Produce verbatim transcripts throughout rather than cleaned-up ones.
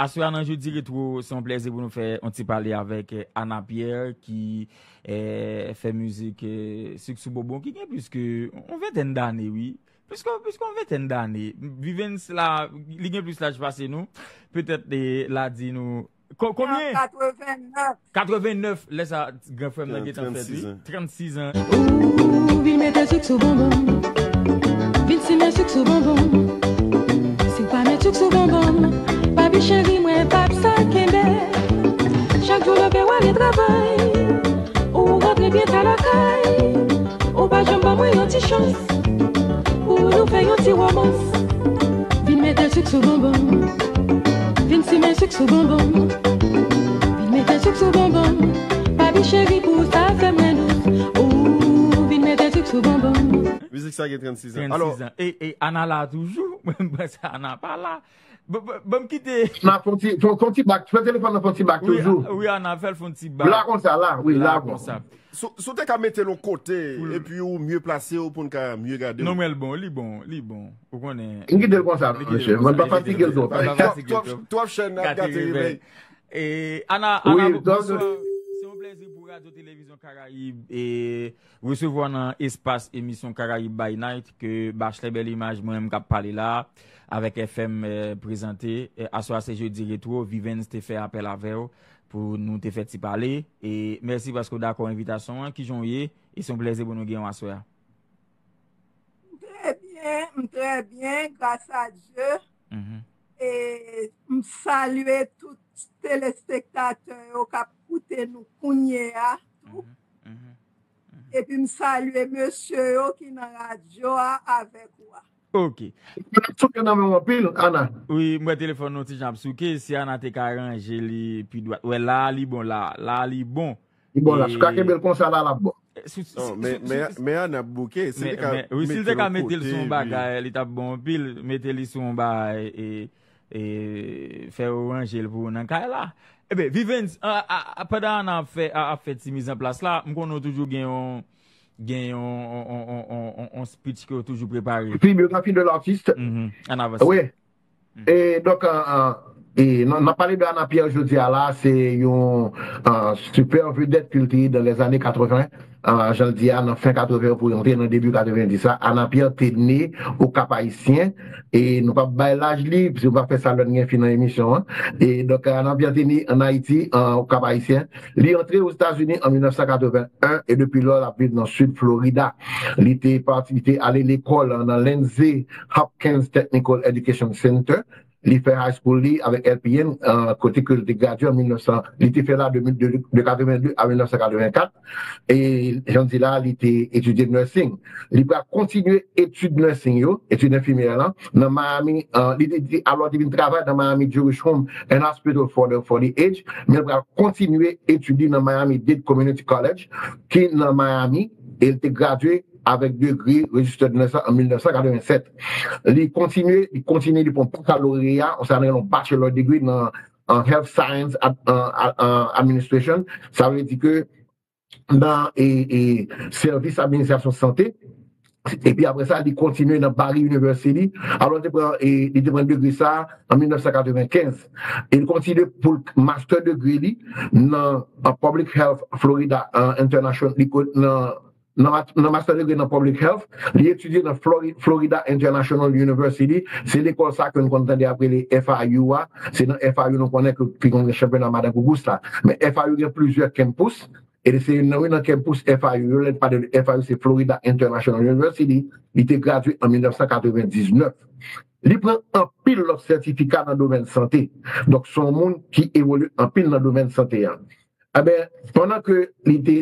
Aswè a nan Jodi Retwo, se yon plèzi pou nou fè yon ti pale avèk, eh, Ana Pierre ki, eh, fè mizik, eh, Sik sou Bonbon, ki gen plis ke yon ventèn dane, wi. Plis ke, plis ke yon ventèn dane. Vivens la, li gen plis laj pase nou. Petèt, eh, l a di nou. Ko-, konbyen? Katrevennnèf. Katrevennnèf, lè sa, gran frè m nan gentan fèt, wi. Trannsizan. Ou vin mete sik sou bonbon m. Vin simen sik sou bonbon m. Si w pa met sik sou bonbon m, papi cheri, mwen p ap sa kenbe. Chak jou leve w ale travay, ou rantre byen ta lakay. Ou pa janm ban mwen yon ti chans pou nou fè yon ti womans. Vin mete sik sou bonbon m. Vin simen sik sou bonbon m. Vin mete sik sou bonbon m. Papi cheri, pou sa fè mwen dous. Ou vin mete sik sou bonbon m. Mizik sa gen trannsizan. Alò, trannsizan. E, e Ana la toujou? Mwen, mwen panse Ana pa la. Bon, bon, bon, m kite. Ana, fè yon ti, fè, fè yon ti bak. Fè telefòn nan fè yon ti bak toujou. Wi, Ana, fè l fè yon ti bak. La konsa, la, wi, la konsa. Si w te ka mete l yon kote, epi ou mye plase w pou n ka mye gade w. Non, men l bon, li bon, li bon. Ou konnen. M kite l konsa, mesye. Mwen pa fatige l twòp. Twòp, twòp, twòp chèn ap gate revèy. E, Ana, Ana, bonswa. Se yon plèzi pou Radyo Televizyon Karayib e resevwa nan espas emisyon Karayib by Night ke Bachelè Bèl Imaj, mwen menm k ap pale la, avèk F M, eh, prezante. Eh, aswè a se Jodi Retwo, Vivens te fè apèl avè w pou nou te fè ti pale. E mèsi paske w dakò envitasyon an. Kijan w ye? E se yon plèzi pou nou gen w aswè a. M trè byen, m trè byen, gras a Dye. E m salye tout telespektatè yo k ap koute nou kounye a tou. Epi m salye mesye yo ki nan radyo a avèk ou a. Ok. Telefòn ap souke nan men w anpil, Ana. Wi, m wè telefòn nou ti jan ap souke. Si Ana te ka ranje li pi dwat. Wè, la a li bon, la. La a li bon. Li bon, la. Si w ka kenbe l konsa, la, l ap bon. Non, men, men, men Ana ap bouke. Si l te ka mete l sou yon bagay, li t ap bon anpil. Mete li sou yon bagay, e, e, fè yo ranje l pou ou nan kay la. Ebyen, Vivens, a, a, a, pandan Ana ap fè, a, ap fè ti mizanplas la, m konnen w toujou gen yon, gen yon, yon, yon, yon, yon, yon speech ke w toujou prepare. Pi byografi de l'artiste. Ann avanse. Wi. E donk, e, e, e, n, n ap pale de Ana Pierre jodi a la, se yon, e, super vedèt ke l te ye dans les années quatre-vingts, e, jan l di a, nan fen katreven yo pou rantre nan debi katreven dis la. Ana Pierre te ne o Kap Ayisyen, e nou p ap bay laj li, paske nou p ap fè sa lè n gen fin nan emisyon an. E donk, Ana Pierre te ne ann Ayiti, e, o Kap Ayisyen. Li antre Ozetazini an mil nèf san katreven en e depi lò l ap viv nan Sid Florida. Li te pati, li te ale lekòl nan Lindsey Hopkins Technical Education Center. Li fè high school li avèk L P N, e, kote ke li te gradye an mil nèf san, li te fè la de, de, de katreven de a mil nèf san katreven kat. E jan di la, li te etidye nursing. Li pral kontinye etid nursing yo, etid enfimyè lan, nan Miami, e, li te, li te, alò, li te vin travay nan Miami Jewish Home and Hospital for the, for the Aged, men li pral kontinye etid li nan Miami Dade Community College, ki nan Miami, e li te gradye avèk degre registered nurse an mil nèf san katreven sèt. Li kontinye, li kontinye, li pran bakaloreya, sa nan yon bachelor degree nan, an health science ad-, an, an, an administration. Sa vle di ke nan, e, e, sèvis administrasyon sante. Epi apre sa, li kontinye nan Barry University. Alò, li te pran, e, li te pran degre sa an mil nèf san katreven kenz. E li kontinye pou l master degree li nan, an Public Health Florida, e, International, li ko-, nan, nan ma-, nan master degree nan Public Health. Li etidye nan Flori-, Florida International University. Se lekòl sa ke nou konn tande ap rele F I U a. Se nan F I U nou konnen ke, ki konn gen chanpyona madan koukous la. Men F I U gen plizyè campus. E se youn nan, wi, nan campus F I U yo, lè n pale de F I U, se Florida International University, li te gradye an mil nèf san katreven diznèf. Li pran anpil lòt sètifika nan domèn sante. Donk, se yon moun ki evolye anpil nan domèn sante a. Eben, pandan ke li te,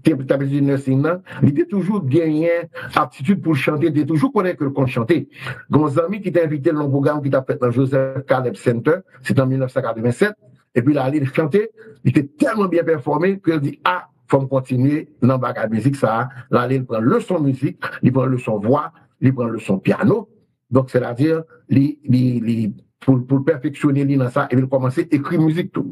te, t ap etidye nursing nan, li te toujou genyen aptitid pou l chante, li te toujou konnen ke l konn chante. Gen yon zanmi ki te envite l nan yon pwogram ki t ap fèt nan Joseph Caleb Center, se te an mil nèf san katreven sèt, epi l ale, l chante, li te tèlman byen pèfòme ke l di, a, fò m kontinye nan bagay mizik sa a. L ale, l pran leson mizik, li pran leson vwa, li pran leson pyano. Donk, sètadi, li, li, li, pou, pou l pèfeksyone li nan sa, epi l kòmanse ekri mizik tou.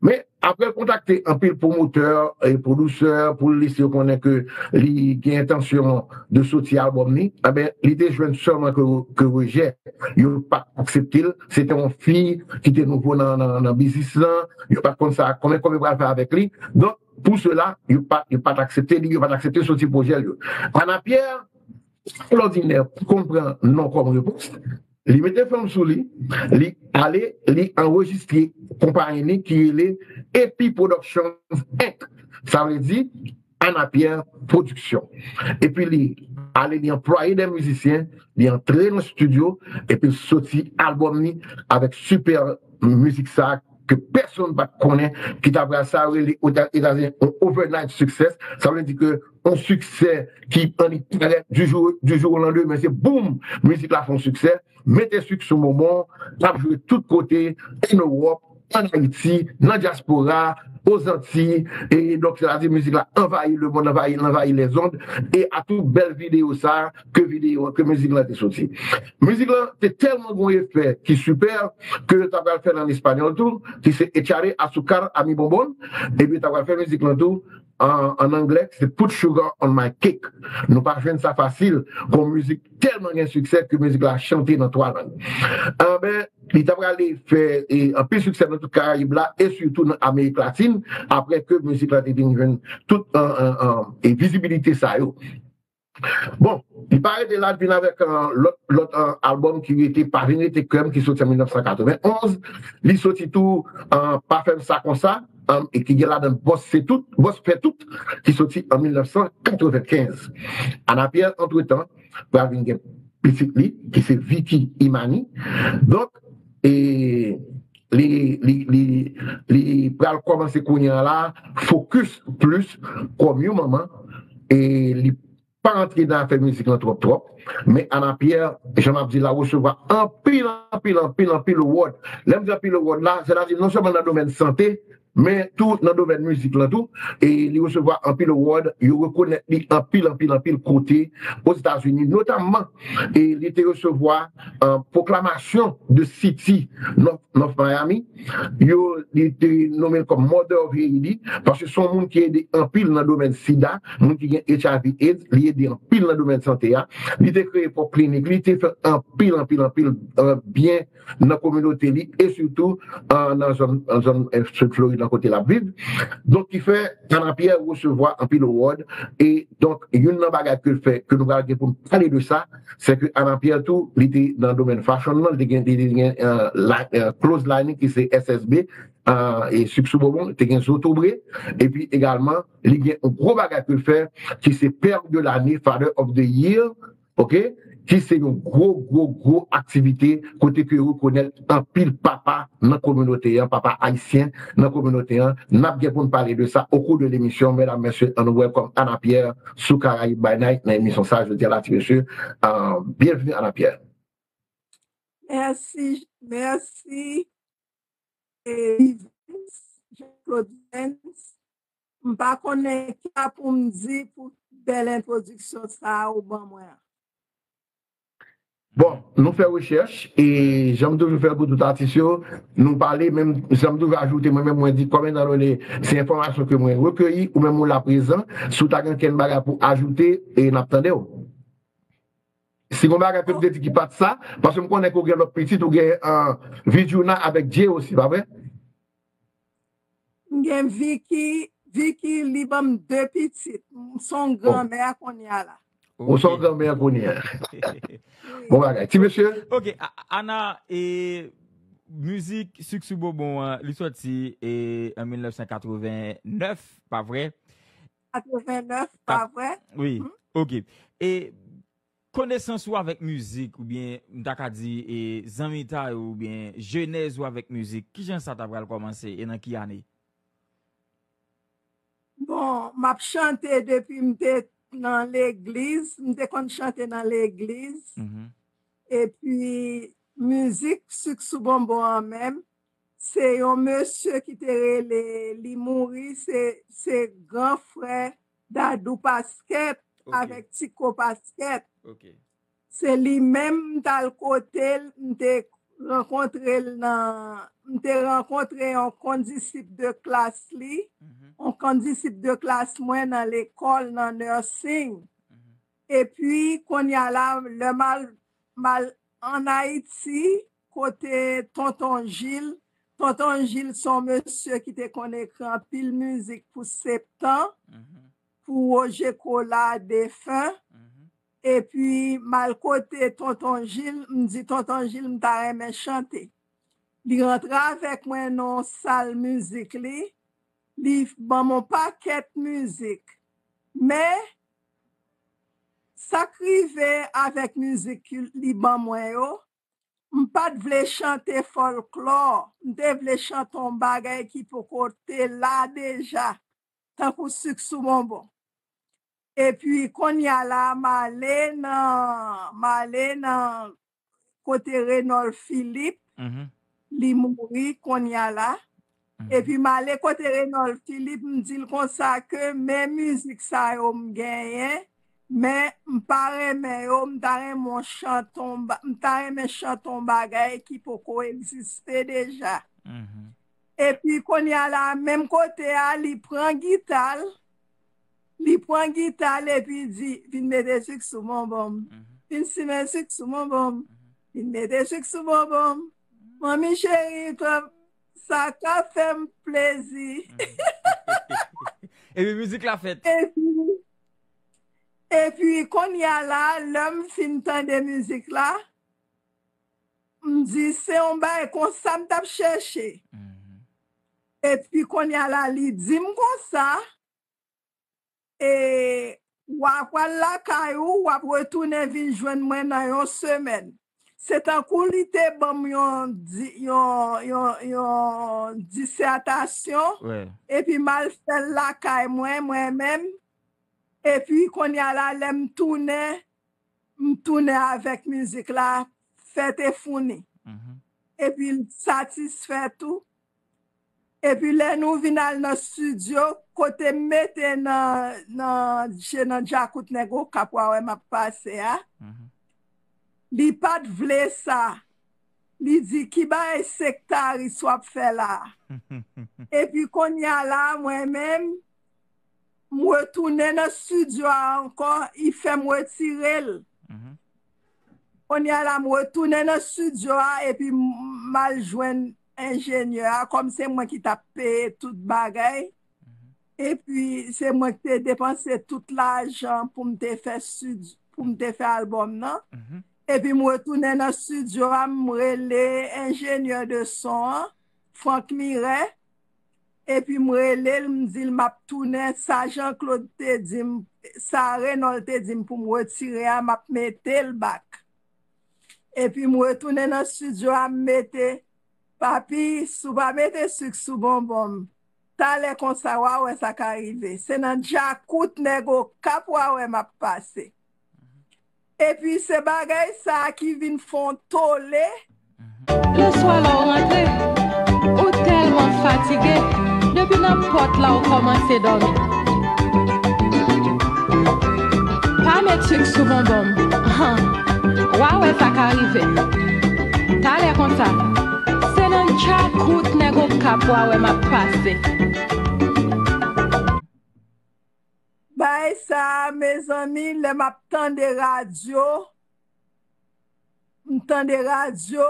Men, apre l kontakte anpil pwomotè e pwodisè pou l lese yo konnen ke li gen entansyon de soti albòm li, eben, li te jwenn sèlman ke, ke rejè. yo pa t aksepte l. Se te yon fi ki te nouvo nan, nan, nan biznis lan. Yo pa t konn sa, konbyen, konbyen yo pral fè avèk li. Donk, pou sela, yo pa, yo pa t aksepte li, yo pa t aksepte soti pwojè l yo. Ana Pierre, ekstraòdinè pou konn pran non kòm repons. Li mete fanm sou li, li ale, li anrejistre konpayi li ki rele A P Productions Inc. Sa vle di Ana Pierre Production. Epi li ale, li anplwaye de mizisyen, li antre nan estidyo, epi l soti albòm li avèk sipè mizik sa ke pèsonn pa t konnen, ki ta pral sa rele Etazini yon overnight success. Sa vle di ke yon siksè ki annik parèt du jour, du jour au lendemain, se boum, mizik la fè yon siksè, mete sik sou bonbon, l ap jwe tout kote, an Ewòp, an Ayiti, nan dyaspora, Ozantiy, e donk, sètadi mizik la anvayi lemonn, anvayi, anvayi lèzond, e atou bèl videyo sa, ke videyo, ke mizik lan te soti. Mizik lan te tèlman gon efè ki sipè, ke yo ta pral fè l an espanyòl tou, ki se Echaré azúcar a mi bombón, epi yo ta pral fè mizik lan tou an, an anglè, ki se Put Sugar on My Cake. Nou pa jwenn sa fasil, gon mizik tèlman gen siksè ke mizik la chante nan twa lang. Anben, li ta prale fè e, anpil siksè nan tout Karayib la, e sitou nan Amerik Latin, apre ke mizik la te vin jwenn tout an, an, an, e vizibilite sa yo. Bon, li pa rete la, l vin avèk an, lòt, lòt an, albòm ki rete, pa vin rete kè m, ki soti an mil nèf san katrevenn onz. Li soti tou an, Pa fè m sa konsa, an, e ki gen ladan Bòs se tout, Bòs fè tout, ki soti an mil nèf san katrevenkenz. Ana Pierre, antretan, pral vin gen pitit li, ki se Vicky Imani. Donk, e, li, li, li, li pral kòmanse kounye a la, fokis plis kòm yon manman, e li pa rantre nan afè mizik lan twòp, twòp. Men Ana Pierre, jan m ap di la, resevwa anpil, anpil, anpil, anpil award. Lè m di anpil award la, sètadi non sèlman nan domèn sante, men tou nan domèn mizik lan tou. E li resevwa anpil award, yo rekonèt li anpil, anpil, anpil kote Ozetazini, notamman, e li te resevwa, e, pwoklamasyon de City North, North Miami. Yo, li te nonmen l kòm Mother of Haiti, paske se yon moun ki ede anpil nan domèn sida, moun ki gen H I V AIDS, li ede anpil nan domèn sante a. Li te kreye pwòp klinik, li te fè anpil, anpil, anpil, e, byen nan kominote li, e sitou, e, nan zòn, nan zòn, e, Sid Florid, nan kote l ap viv. Donk, ki fè, Ana Pierre resevwa anpil award, e donk, youn nan bagay ke l fè, ke nou pral gen pou n pale de sa, se ke Ana Pierre tou, li te nan domèn fashion nan, li te gen, li te gen, e, la, e, clothesline ki se S S B, e, e Sucre sous bonbon, li te gen Zotobre, epi egalman, li gen yon gwo bagay ke l fè, ki se Père de l'année, Father of the Year, oke, ki se yon gwo, gwo, gwo aktivite kote ke yo rekonèt anpil papa nan kominote an, papa ayisyen nan kominote an. N ap gen pou n pale de sa au cours de l'émission. Medam, mesye, ann welcome Ana Pierre sou Caraïbes by Night nan emisyon sa jodi a la, ti mesye. E, byenveni, Ana Pierre. Mèsi, mèsi. E, Jean Claude Jens, m pa konnen kisa pou m di pou bèl entwodiksyon sa a ou ban mwen an. Bon, nou fè rechèch, e jan m toujou fè l pou tout atis yo, nou pale, men jan m toujou ajoute, mwen menm mwen di, kòm etan done se enfòmasyon ke mwen rekeyi, ou menm ou la prezan, si w ta gen kenn bagay pou ajoute, e n ap tande w. Si gon bagay ke m te di ki pa t sa, paske m konnen ke w gen lòt pitit, ou gen, e, Vidjouna avèk Dye osi, pa vre? M gen Vicky, Vicky, li ban m de pitit. M se yon granmè kounye a la. Ou se yon granmè kounye a. Bon bagay. Ti mesye? Ok, Ana, e mizik Sucre sous bonbon an, li sòti e an mil nèf san katreven nèf, pa vre? Katreven nèf, pa vre? Wi, ok. E konesans ou avèk mizik, oubyen m ta ka di e zanmitay ou oubyen jenèz ou avèk mizik, kijan sa ta pral kòmanse e nan ki ane? Bon, m ap chante depi m te nan legliz, m te konn chante nan legliz. Epi mizik Sucre sous bonbon an menm, se yon mesye ki te rele, li mouri, se, se gran frè Dadou Pasquet avèk Tiko Pasquet. Se li menm m t al kote l, m te rankontre l nan, m te rankontre yon kondisip de klas li, yon kondisip de klas mwen nan lekòl, nan nursing. Epi, kounye a la, lè m al, m al ann Ayiti, kote Tonton Jil, Tonton Jil se yon mesye ki te konn ekri anpil mizik pou Septan, pou Woje Kola, defen. Epi, m al kote Tonton Jil, m di, "Tonton Jil, m ta renmen chante." Li rantre avèk mwen nan yon sal mizik li, li ban m yon pakèt mizik. Men, sa k rive avèk mizik li ban mwen yo, m pa t vle chante fòlklò, m te vle chante yon bagay ki poko te la deja, tankou sik sou bonbon. Epi kounye a la, m ale nan, m ale nan kote Renòl Filip, li mouri kounye a la. Epi m ale kote Renòl Filip, m di l konsa ke men mizik sa yo m genyen, men m pa renmen yo, m ta renmen w chante yon ba-, m ta renmen chante yon bagay ki poko egziste deja. Epi kounye a la, menm kote a, li pran gita l, li pran gita l epi di, "Vin mete sik sou bonbon m. Vin simen sik sou bonbon m. Vin mete sik sou bonbon m. Manmi cheri, sa ka fè m plezi." Epi mizik la fèt. Epi, epi kounye a la, lè m fin tande mizik la, m di, "Se yon bagay konsa m t ap chèche." Epi kounye a la, li di m konsa, e, "W a pral lakay ou, w ap retounen vin jwenn mwen nan yon semèn." Se tankou li te ban m yon, di- yon, yon, yon disètasyon, epi m al fè l lakay mwen, mwen menm. Epi kounye a la, lè m tounen, m tounen avèk mizik la, fèt e founi. Epi l satisfè tou. Epi lè nou vin al nan estidyo, kote m mete nan, nan je nan djakout nèg Okap w a wè m ap pase a, li pa t vle sa. Li di, "Ki bagay sektaris w ap fè la a?" Epi kounye a la, mwen menm, m retounen nan estidyo a ankò, li fè m retire l. Kounye a la, m retounen nan estidyo a, epi m al jwenn enjenyè a, kòm se mwen ki t ap peye tout bagay. Epi se mwen ki te depanse tout lajan pou m te fè estidyo, pou m te fè albòm nan. Epi m retounen nan estidyo a, m rele enjenyè de son an, Frank Miret. Epi m rele l, m di l m ap tounen, sa Jean Claude te di m, sa Renòl te di m pou m retire a, m ap mete l bak. Epi m retounen nan estidyo a, m mete, "Papi, si w pa mete sik sou bonbon m, talè konsa w a wè sa ka rive. Se nan djakout nèg Okap w a wè m ap pase." Epi se bagay sa a ki vin fè yon tole. Leswa lè w rantre, ou tèlman fatige, depi nan pòt la ou kòmanse dòmi. Pa met sik sou bonbon m, han, w a wè sa ka rive. Talè konsa, se nan djakout nèg Okap w a wè m ap pase. Bagay sa a, mezanmi, lè m ap tande radyo, m tande radyo,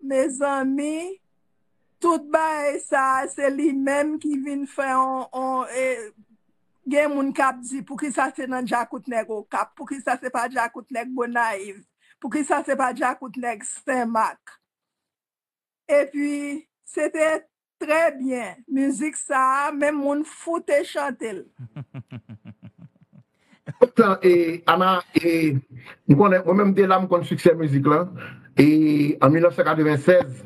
mezanmi, tout bagay sa a, se li menm ki vin fè on, on, e, gen moun k ap di, "Poukisa se nan djakout nèg Okap? Poukisa se pa djakout nèg Gonayiv? Poukisa se pa djakout nèg Senmak?" Epi, se te trè byen. Mizik sa a, menm moun fou te chante l. Poutan, e, Ana, e, m konnen, mwen menm m te la, m konn siksè mizik lan. E, an mil nèf san katrevennsèz,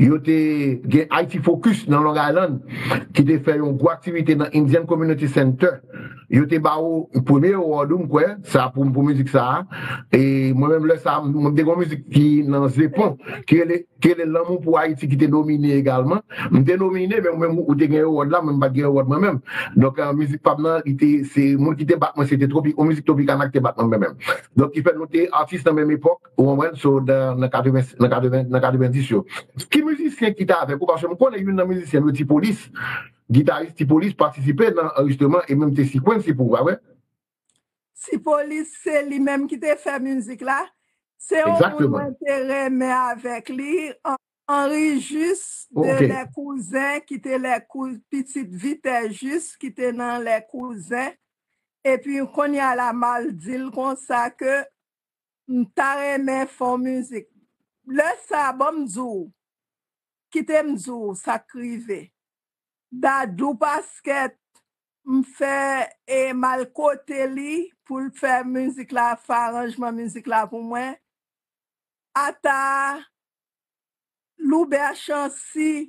yo te gen Haiti Focus nan Long Island, ki te fè yon gwo aktivite nan Indian Community Center. Yo te ba ou premye award ou, m kwè, sa pou, pou mizik sa a. E mwen menm, lè sa a, mwen te gen yon mizik ki nan Zepon, ki rele ki rele Lanmou pou Ayiti ki te nomine egalman. M te nomine, men ou menm ou te gen award la, mwen m pa t gen award mwen menm. Donk, eh, mizik pa m nan, li te, se moun ki te bat mwen, se te Tropi-, yon mizik Tropicana ki te bat mwen, mwen menm. Donk, ki fè nou te atis nan menm epòk, ou konprann, so, nan, nan katreven, nan katreven, nan katrevendis yo. Ki mizisyen ki te avèk ou? Paske m konnen youn nan mizisyen nou, Ti Polis, gitaris Ti Polis, patisipe nan anrejistreman e menm te sikwenn, se pou, pa vre? Ti Polis, se li menm ki te fè mizik la. Se yon moun mwen te renmen avèk li. An- Henri Jus de Lè Kouzen, ki te Lè Kou- pitit Vitè Jus, ki te nan Lè Kouzen. Epi kounye a la, m al di l konsa ke m ta renmen fè yon mizik. Lè sa, ban m di w, kite m di w sa k rive. Dadou Paskèt, m fè e m al kote li pou l fè mizik la, fè aranjman mizik la pou mwen. Ata Loubè Chancy,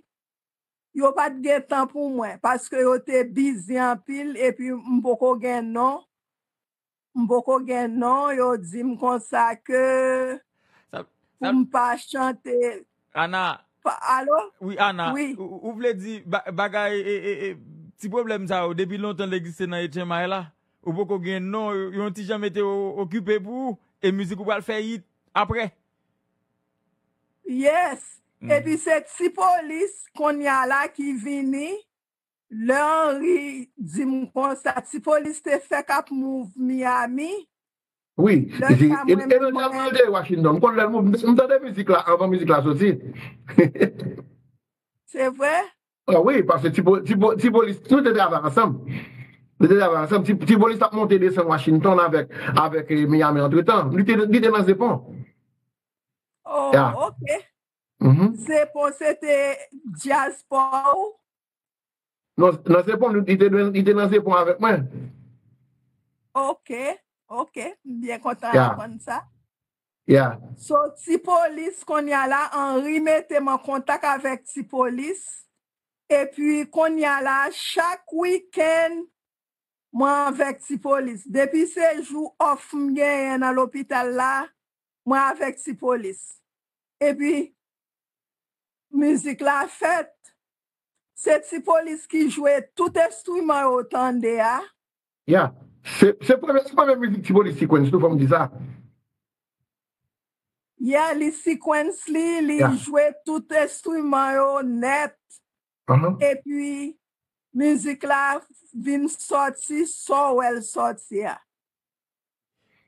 yo pa t gen tan pou mwen, paske yo te bizi anpil, epi m poko gen non. M poko gen non, yo di m konsa ke pou m pa chante. Ana. Alo? Wi, Ana. Wi. Ou, ou vle di ba- bagay, e, e, e, ti pwoblèm sa yo, depi lontan l egziste nan H M I la, ou poko gen non, yo, yo yon ti jan mete yo okipe pou ou, e mizik ou pral fè hit apre. Yes. Epi se Ti Polis kounye a la ki vini. Lè Henri di m konsa, Ti Polis te fèk ap move Miami. Wi, e, e, e nan Miami l te ye Washington. M konn lè l move, m tande mizik la anvan mizik la soti. Se vre? Ah wi, paske Ti Po- Ti Po- Ti Polis, nou te travay ansanm. Nou te travay ansanm. Ti, Ti Polis t ap monte desann Washington avèk, avèk e, Miami antretan. Li te, li te nan Zepon. Oh, ok. Zepon se te djaz pa w? Non, nan Zepon, li te, li te nan Zepon avèk mwen. Ok, ok. M byen kontan aprann sa. Yeah. So, Ti Polis, kounye a la, Henri mete m an kontak avèk Ti Polis. Epi, kounye a la, chak wikenn, mwen avèk Ti Polis. Depi se jou off m genyen nan lopital la, mwen avèk Ti Polis. Epi, mizik la fèt. Se Ti Polis ki jwe tout enstriman yo tande a. Ya. Se, se premye, se premye mizik Ti Polis sequence tou, fò m di sa. Ya, li sequence li, li jwe tout enstriman yo nèt. Epi, mizik la vin sòti, sa w wè l sòti a.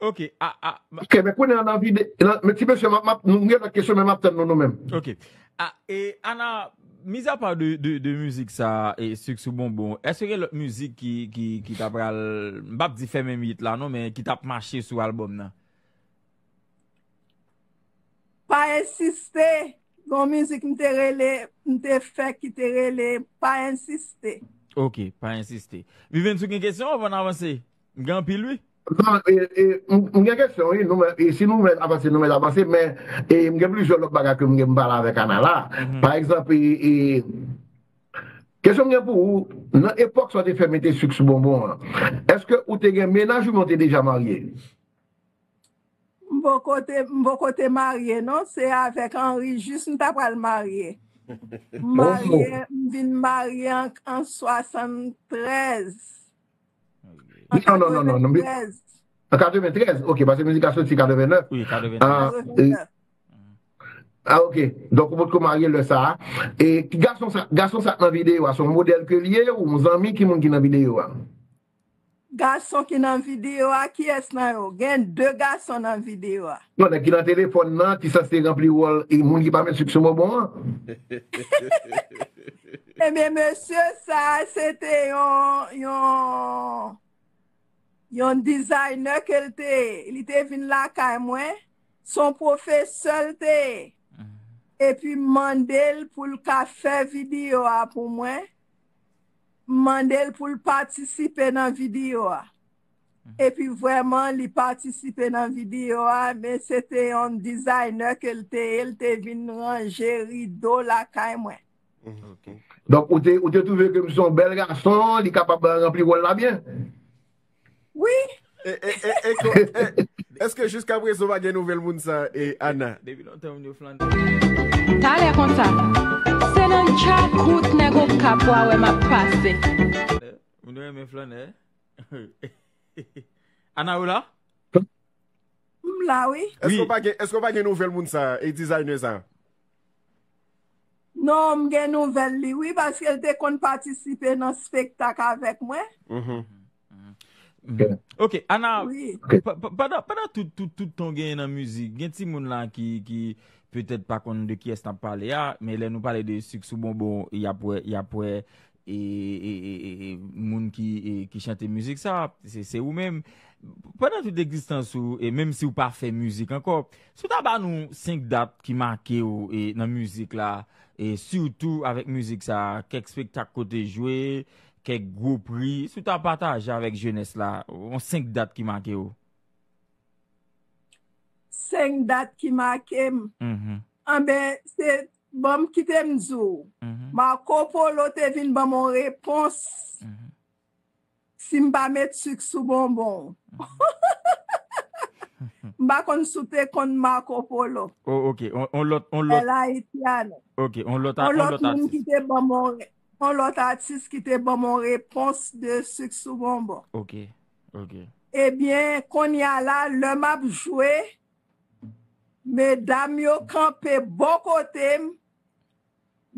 Ok, a, a, ok, men kounye a nan vide, nan, men ti mesye, m ap, m ap, nou gen lòt kesyon, men m ap tann nou, nou menm. Ok. A, e, Ana, mizapa de, de, de mizik sa, e, Sik sou Bonbon, èske gen lòt mizik ki, ki, ki ta pral, m p ap di fè menm hit la, non, men ki t ap mache sou albòm nan? Pa ensiste. Gon mizik m te rele, m te fè ki te rele Pa ensiste. Ok, Pa ensiste. Vivens, ou gen kesyon anvan n avanse? M gen anpil, wi. Non, e, e, m, m gen kesyon, wi. Nou, e, si nou mèt avanse, nou mèt avanse, men, e, m gen plizyè lòt bagay ke m gen m pale avèk Ana la. Pa egzanp, e, e, kesyon m gen pou ou, nan epòk sa w te fè mete Sik sou Bonbon an, èske ou te gen mennaj oubyen w te deja marye? M poko te, m poko te marye, non. Se avèk Henri Jus m ta pral marye. M marye, m vin marye an, an swasanntrèz. An katreventrèz. An katreventrèz, ok, paske mizik la soti katrevennèf. Wi, katrevennèf. Ah, ok. Donk, ou potko marye lè sa a. E ki gason sa, gason sa k nan videyo a, se yon modèl ke l ye, ou yon zanmi, ki moun ki nan videyo a? Gason ki nan videyo a, kiyès nan yo? Gen de gason nan videyo a. Non, nèg ki nan telefòn nan, ki sanse ranpli wòl, e moun ki pa met Sik sou Bonbon an. Ebyen, mesye sa, se te yon, yon, yon designer ke l te ye. Li te vin lakay mwen. Se yon pwofesè l te ye. Epi m mande l pou l ka fè videyo a pou mwen. M mande l pou l patisipe nan videyo a. Epi vrèman, li patisipe nan videyo a, men se te yon designer ke l te ye, l te vin ranje rido lakay mwen. Donk, ou te, ou te twouve ke m se yon bèl gason, li kapab ranpli wòl la byen? Wi. E, e, e, e, ko- e, èske jiskaprezan w pa gen nouvèl moun sa, e, Ana? Depi lontan moun yo flannè. Talè konsa, se nan djakout nèg Okap w a wè m ap pase. Moun yo renmen flannè. Ana, ou la? M la, wi. Èske w pa gen, èske w pa gen nouvèl moun sa, e designer sa? Non, m gen nouvèl li, wi, paske l te konn patisipe nan spektak avèk mwen. Mhm. Ok, Ana, pandan, pandan tout, tout, tout tan w genyen nan mizik, gen timoun la ki, ki petèt pa konn de kiyès n ap pale a, men lè nou pale de Sik sou Bonbon, y ap wè, y ap wè e, e, e, e, e, moun ki, e, ki chante mizik sa, se, se ou menm. Pandan tout egzistans ou, e menm si w pa fè mizik ankò, si w ta ba nou senk dat ki make w, e, nan mizik la, e sitou avèk mizik sa, kèk espektak kote jwe, kèk gwo pri, si w ta pataje avèk jenès la, yon senk dat ki make w. Senk dat ki make m. Anben, se, ban m kite m di w. Marco Polo te vin ban m yon repons. Si m pa met sik sou bonbon. M pa konn si w te konn Marco Polo. Oh, ok. On, on lòt, on lòt. El Haitiano. Ok, on lòt, on lòt atis. Yon lòt atis ki te ban m yon repons de sik sou bonbon. Ok, ok. Ebyen, kounye a la, lè m ap jwe, medam yo kanpe bò kote m,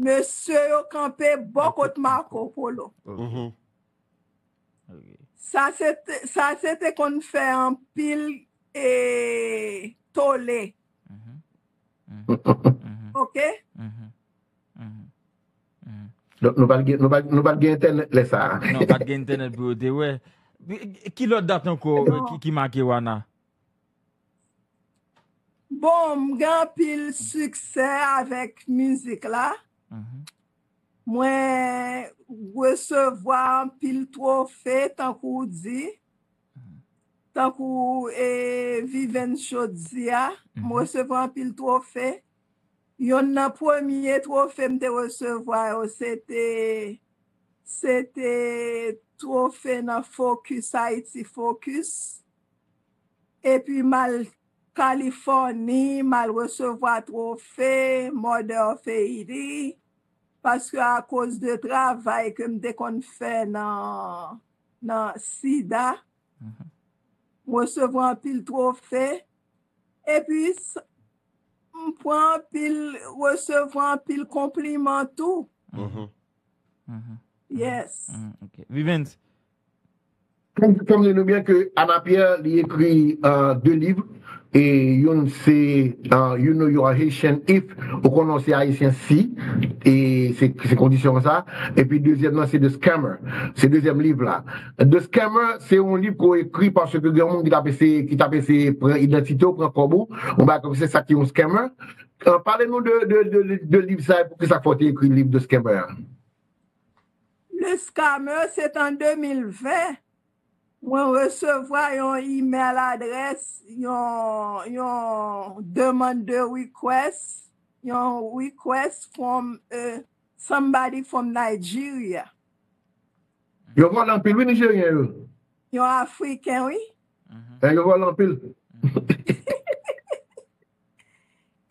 mesye yo kanpe bò kot Marco Polo. Sa se te, sa se te konn fè anpil e tole. Ok? Donk nou pa t gen, nou pa t gen entènèt lè sa a. Non, pa t gen entènèt pou yo te wè. Ki lòt dat ankò ki, ki make w, Ana? Bon, m gen anpil siksè avèk mizik la. Mwen resevwa anpil twofe, tankou w di. Tankou e, Vivens jodi a, m resevwa anpil twofe. Yonn nan premye twofe m te resevwa yo, se te, se te twofe nan Focus, Haiti Focus. Epi m al Kalifòni, m al resevwa twofe Mother of Haiti, paske akoz de travay ke m te konn fè nan, nan sida, m resevwa anpil twofe. Epi, m pran anpil, resevwa anpil konpliman tou. Yes. Vivens. Kòm nou byen ke Ana Pierre li ekri de liv, e youn se You Know You Are Haitian If ou konnen w se Ayisyen si, e se kondisyon sa. Epi dezyèm nan se The Scammer, se dezyèm liv la. The Scammer se yon liv ke w ekri paske gen yon moun ki t ap eseye, ki t ap eseye pran idantite w, pran kòb ou, yon bagay kòmsi, se sa ki yon scammer. Pale nou de, de, de, de liv sa e poukisa fò w te ekri liv The Scammer a. Le Scammer, se t an de mil ven. Mwen resevwa yon email adrès, yon, yon demann de request, yon request from uh, somebody from Nigeria. Yo vòlè anpil, wi, Nijeryen yo. Yon Afriken, wi. Yo vòlè anpil.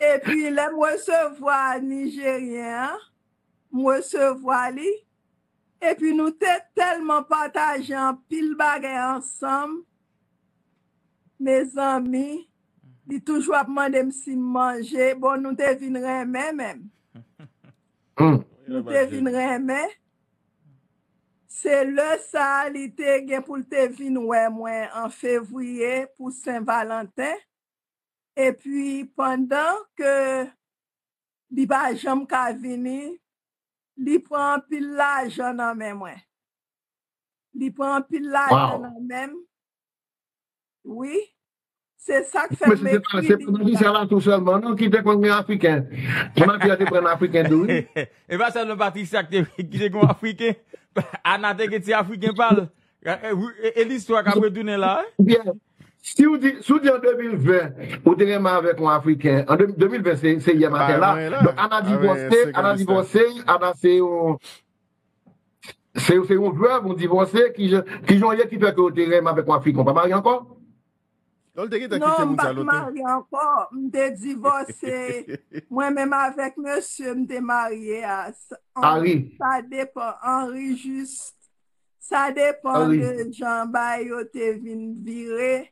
Epi lè m resevwa Nijeryen an, m resevwa li. Epi nou te tèlman pataje anpil bagay ansanm. Mezanmi, li toujou ap mande m si m manje. Bon, nou te vin renmen menm. Nou te vin renmen. Se lè sa a li te gen pou l te vin wè mwen an fevriye pou Sen Valanten. Epi pandan ke li pa janm ka vini, li pran anpil lajan nan men mwen. Li pran anpil lajan nan men m. Wi. Se sa k fè m ekri liv sa. Se pa Patricia la tou sèlman non ki te konn gen Afriken. Mwen te pran Afriken tou, wi. E pa sèlman Patricia ki te, ki te gen Afriken. Ana te gen ti Afriken pa l. E, e, e listwa k ap retounen la, wi. Si w di, si w di an de mil ven, ou te renmen avèk yon Afriken, an de mil ven se, se yè maten la. Donk, Ana divòse, Ana divòse, Ana se yon, se, se yon vèv, yon divòse, ki jan, ki jan w ye ki fè ke w te renmen avèk yon Afriken, w pa marye ankò? Non, m pa t marye ankò, m te divòse. Mwen menm avèk mesye m te marye a, sa depan, Henri Juste. Sa depan de jan bagay yo te vin vire.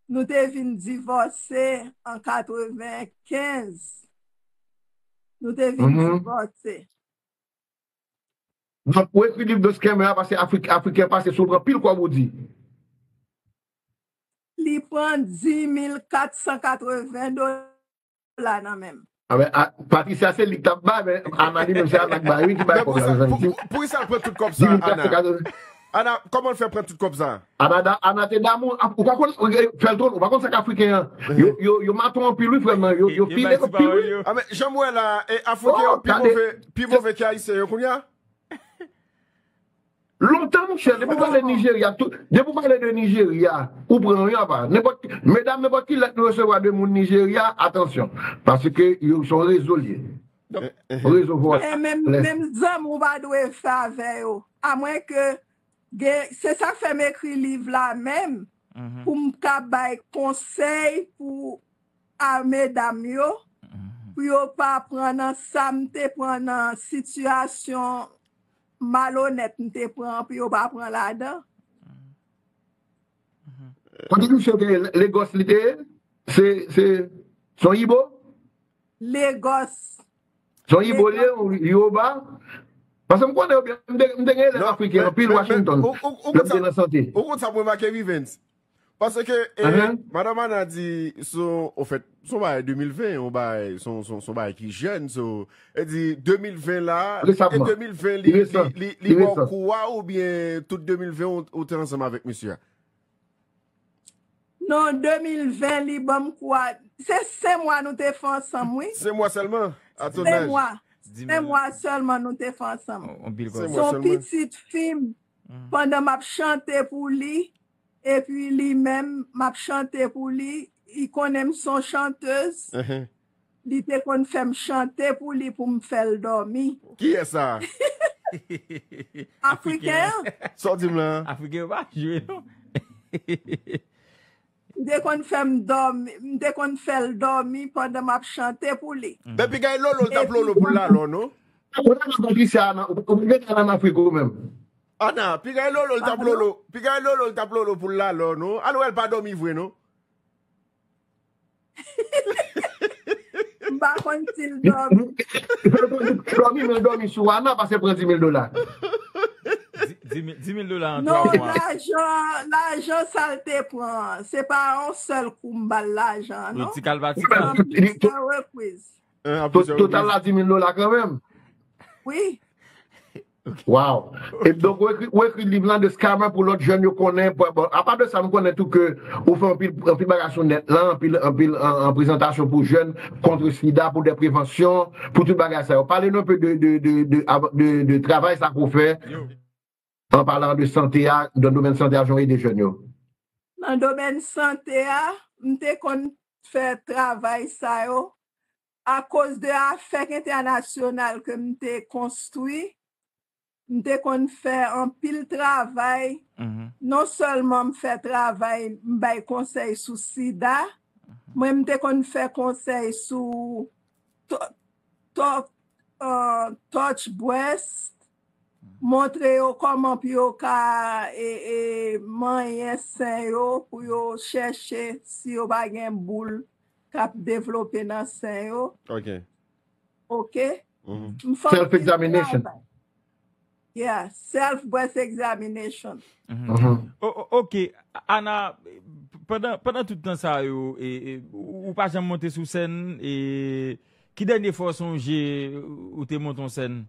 Nou te vin divòse an katrevenkenz. Nou te vin divòse. Donk, ou ekri liv de scammer a paske Afrik, Afriken pase sou l pran pil kòb ou di. li pran dis mil kat san katreven dola nan men m. Ah ben, ah, Patricia, se li k t ap bay, men Ana li menm, se Ana k bay, wi, ki bay Men kòb pou la, sa, mezanmi. pou, pou sa l pran tout kòb sa, Ana? Ana, kòman l fè pran tout kòb sa? Ana, da- Ana te damou, ap- ou pa konn, ou- fè l tron, ou pa konn sa k Afriken an. Yo, yo, yo maton anpil, wi, frè m nan, yo, yo Yo file bay ti anpil, pawòl wi. Yo. Ah, men, jan m wè la, e Afriken yo Oh, pi gade. move, pi move ke Ayisyen yo kounye a? Lontan, monchè, depi w pale Nijerya, tout, depi w pale de Nijerya, ou pran yon apa. Nenpòt, medam, nenpòt ki lèt nou resevwa de moun Nijerya, atansyon. Paske yo se yon rezo l ye. Rezo vòlè. E menm menm zanmi ou pa dwe fè avè yo. Amwen ke gen, se sa k fè m ekri liv la menm, pou m ka bay konsèy pou a medam yo, pou yo pa pran nan sa m te pran nan sitiyasyon malonèt m te pran, pou yo pa pran ladan. Kote misye te ye, Lagos li te ye? Se, se, se yon Ibo? Lagos. Se yon Ibo li ye, yon Yoba? Paske m konnen yo byen, m te m te gen elèv afriken anpil Washington. Lè m te nan sante. Ou konn sa m remake, Vivens? Paske, e, Madanm Ana di, sou, an fèt, sou bagay de mil ven, yon bagay, sou, sou, sou bagay ki jèn, sou, e di, de mil ven la, e Resaman. de mil ven li, li, Resan. li, li ba w Resan. kou a, oubyen tout de mil ven ou, ou te ansanm avèk misye a? Non, de mil ven, li ban m kou a. Se senk mwa nou te fè ansanm, wi. Senk mwa sèlman? A ton Senk aj? mwa. Senk mwa sèlman nou te fè ansanm. On pil Senk kòb. Se mwa yon sèlman? Pitit fi m, pandan m ap chante pou li, epi li menm, m ap chante pou li, li konnen m se yon chantèz, Ehe. li te konn fè m chante pou li pou m fè l dòmi. Kiyès sa? Afriken an, Sa w di m la? Afriken yo pa jwe, non. m te konn fè m dòmi, m te konn fè l dòmi pandan m ap chante pou li. Men piga e Lolo l t ap Lolo pou l lalò, non? Ou pa nan Patricia, nan, ou ou pa gen nan Afrik ou menm. Ana, piga e Lolo l t ap Lolo, piga e Lolo l t ap Lolo pou l lalò, non? Al wè l pa dòmi vre, non? M pa konn si l dòmi. Dòmi, men dòmi sou Ana, pase pran dis mil dola. Di- dis mil dis mil dola an Non, twa mwa. lajan, lajan sa l te pran, se pa yon sèl kou m ba l lajan, Wi, non. ti kal pa ti Se kal. an plizyè repriz. Hein, an To- plizyè Total repriz. La dis mil dola kanmenm. Wi. Wow. E donk, ou ekri, ou ekri liv lan de scammer pou lòt jèn yo konnen. Bon, bon, apa de sa, nou konnen tou ke ou fè anpil, anpil bagay sou nèt lan, anpil, anpil an, an prezantasyon pou jèn, kont sida, pou de prevansyon, pou tout bagay sa yo. Pale nou enpe de, de, de, de, de, de travay sa ke w fè, Yo. an palan de sante a, nan domèn sante a, jan w ede jèn yo. Nan domèn sante a, m te konn fè travay sa yo akoz de afèk entènasyonal ke m te konstwi. M te konn fè anpil travay. Mhm. Non sèlman m fè travay, m bay konsèy sou sida, mwen m te konn fè konsèy sou to- to- uh, touch breast, montre yo kòman pou yo ka e, e, manyen sen yo, pou yo chèche si yo pa gen boul k ap devlope nan sen yo. Ok. Ok? Mhm. M fè anpil Self-examination. Travay. Yeah, self breast examination. Mhm. O- o- ok, Ana, pandan, pandan tout tan sa yo, e, e, ou ou pa janm monte sou sèn, e, ki dènye fwa w sonje ou te monte yon sèn?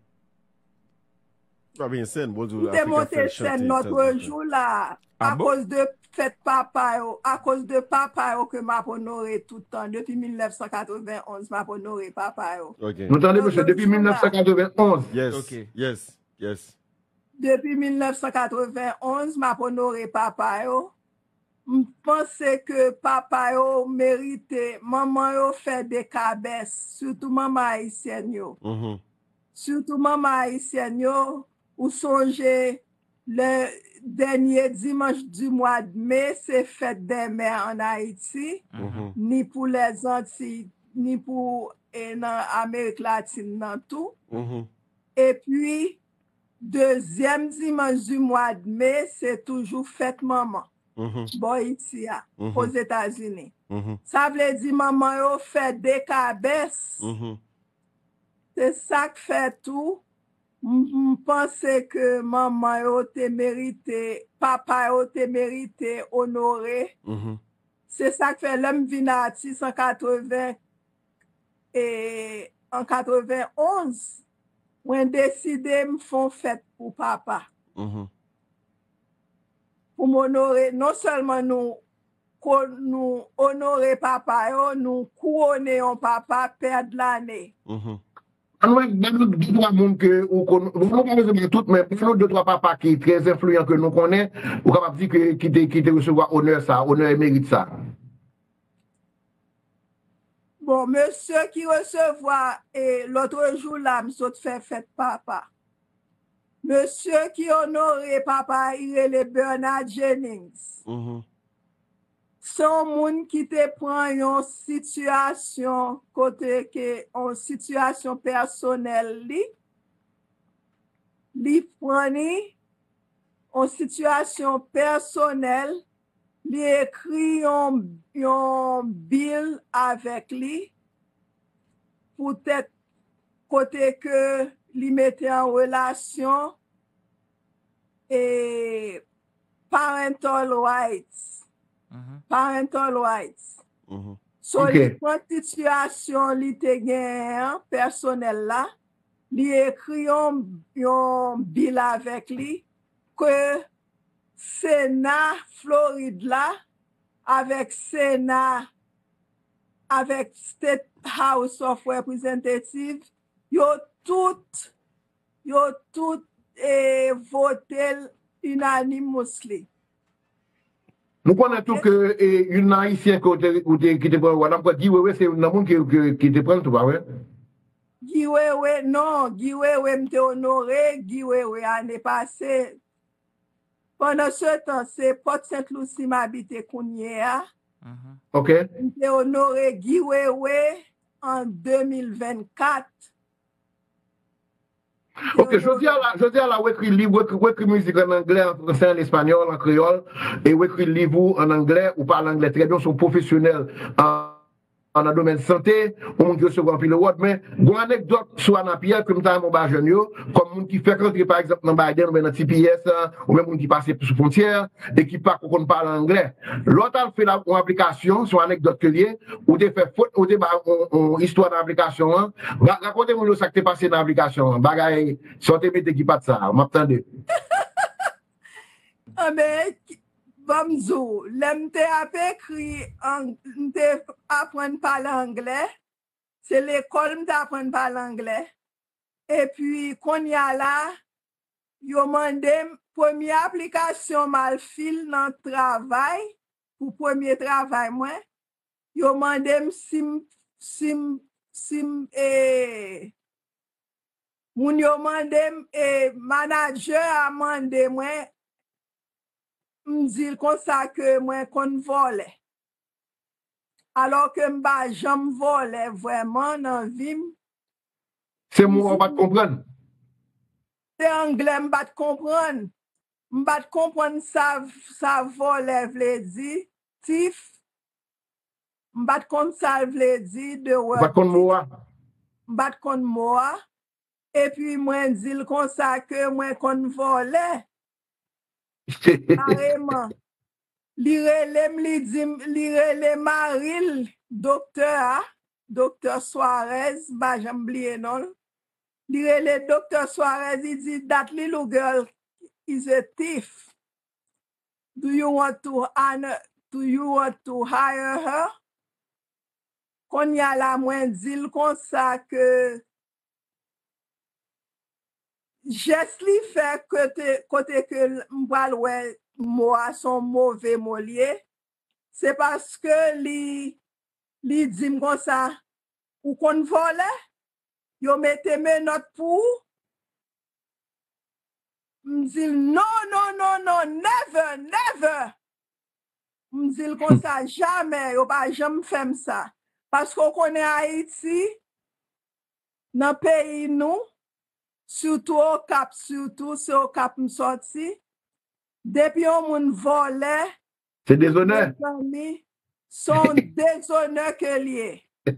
Pa byen sèn, bon, M te monte sèn lòt jou la, Ah bon? akoz de fèt papa yo, akoz de papa yo ke m ap onore tout tan. Depi mil nèf san katreven onz, m ap onore papa yo. Ok. Nou tande, mesye, depi mil nèf san katreven onz. Yes. Ok. Yes. Yes. Depi mil nèf san katreven onz, m ap onore papa yo. M panse ke papa yo merite, manman yo fè de kabès, sitou manman ayisyèn yo. Mhm. Sitou manman ayisyèn yo, ou sonje le dènye dimanch di mwa de me, se fèt dè mè ann Ayiti, Mhm. ni pou Lèzantiy, ni pou e nan Amerik Latin nan tou. Mhm. Epi, dezyèm dimanch di mwa de me, se toujou fèt manman, Mhm. bò isi a, Mhm. Ozetazini. Mhm. Sa vle di manman yo fè de kabès. Mhm. Se sa k fè tou, m m panse ke manman yo te merite, papa yo te merite onore. Mhm. Se sa k fè lè m vin atis an katreven, e, an katreven onz, mwen deside m fè yon fèt pou papa. Pou m onore, non sèlman nou, nou onore papa yo, nou kouwone yon papa pè de lane. Ann wè, ban nou de twa moun ke ou konn, nou pa bezwen ban tout, men ban nou de twa papa ki trè enfliyan ke nou konnen, ou kapab di ke ki te, ki te resevwa onè sa, onè e merit sa. Bon, mesye ki resevwa, e, lòtrejou la, m sot fè fèt papa. Mesye ki onore papa, li rele Bernard Jennings. Se yon moun ki te pran yon sitiyasyon kote ke, yon sitiyasyon pèsonèl li, li pran li, yon sitiyasyon pèsonèl, li ekri yon, yon bil avèk li, poutèt kote ke li mete an relasyon, e, parental rights. Parental rights. So, li pran sitiyasyon li te genyen an, pèsonèl la, li ekri yon, yon bil avèk li ke Sena Florid la avèk Sena, avèk State House of Representatives, yo tout, yo tout, e, vote l unanimously. Nou konnen tou ke, e, youn nan Ayisyen ke ou te, ou te, ki te pran wa, n ap kwè Guy Wewe se youn nan moun ki, ki, ki te pran l tou, pa vre? Guy Wewe, non, Guy Wewe, m te onore Guy Wewe ane pase. Pandan se tan, se Pòt Sent Lisi m abite kounye a. Ok. M te onore Guy Wewe an de mil vennkat. Ok, jodi a la, jodi a la, ou ekri liv, ou ekri, ou ekri mizik an anglè, an fransè, an espanyòl, an kreyòl, e ou ekri liv ou an anglè, ou pale anglè trè byen, ou se yon pwofesyonèl an, an nan domèn sante, yon moun ki resevwa anpil award, men gon anekdòt sou Ana Pierre ke m ta renmen w ba jèn yo, kòm moun ki fèk rantre, pa egzanp, nan Biden oubyen nan T P S, oubyen moun ki pase sou fwontyè, e ki pako konn pale anglè. Lè w t al fè la, yon aplikasyon, se yon anekdòt ke l ye, ou te fè fot, ou te bay yon, yon istwa nan aplikasyon an. Ra-, rakonte moun yo sa k te pase nan aplikasyon an. Bagay, sa w te mete ki pa t sa, m ap tande. Anben, ban m di w, lè m te ap ekri, an, m te aprann pale anglè, se lekòl m te aprann pale anglè. Epi, kounye a la, yo mande m, premye aplikasyon m al fil nan travay, pou premye travay mwen, yo mande m si m, si m, si m, e, moun yo mande m, e, manadjè a mande mwen, m di l konsa ke mwen konn vòlè. Alò ke m pa janm vòlè vrèman nan vi m. Se mo a ou pa t konprann? Se anglè m pa t konprann. M pa t konprann sa, sa vòlè vle di, thief. M pa t konn sa l vle di, the word. Ou pa t konn mo a? M pa t konn mo a. Epi mwen di l konsa ke mwen konn vòlè. Kareman. Li rele m, li di m, li rele mari l, doktè a, doktè Suarez, m pa janm bliye non l. Li rele doktè Suarez, li di, "That little girl is a thief. Do you want to honor, do you want to hire her?" Kounye a la, mwen di l konsa ke jès li fè kote, kote ke m pral wè mo a se yon move mo l ye, se paske li, li di m konsa, "Ou konn vòlè? Yo mete menòt pou ou?" M di l, "Non, non, non, non, never, never." M di l konsa, "Jamè, yo pa janm fè m sa." Paske w konnen Ayiti, nan peyi nou, sitou Okap, sitou se Okap m sòti, depi yon moun vòlè, se dezonè. Mezanmi, se yon dezonè ke l ye. Se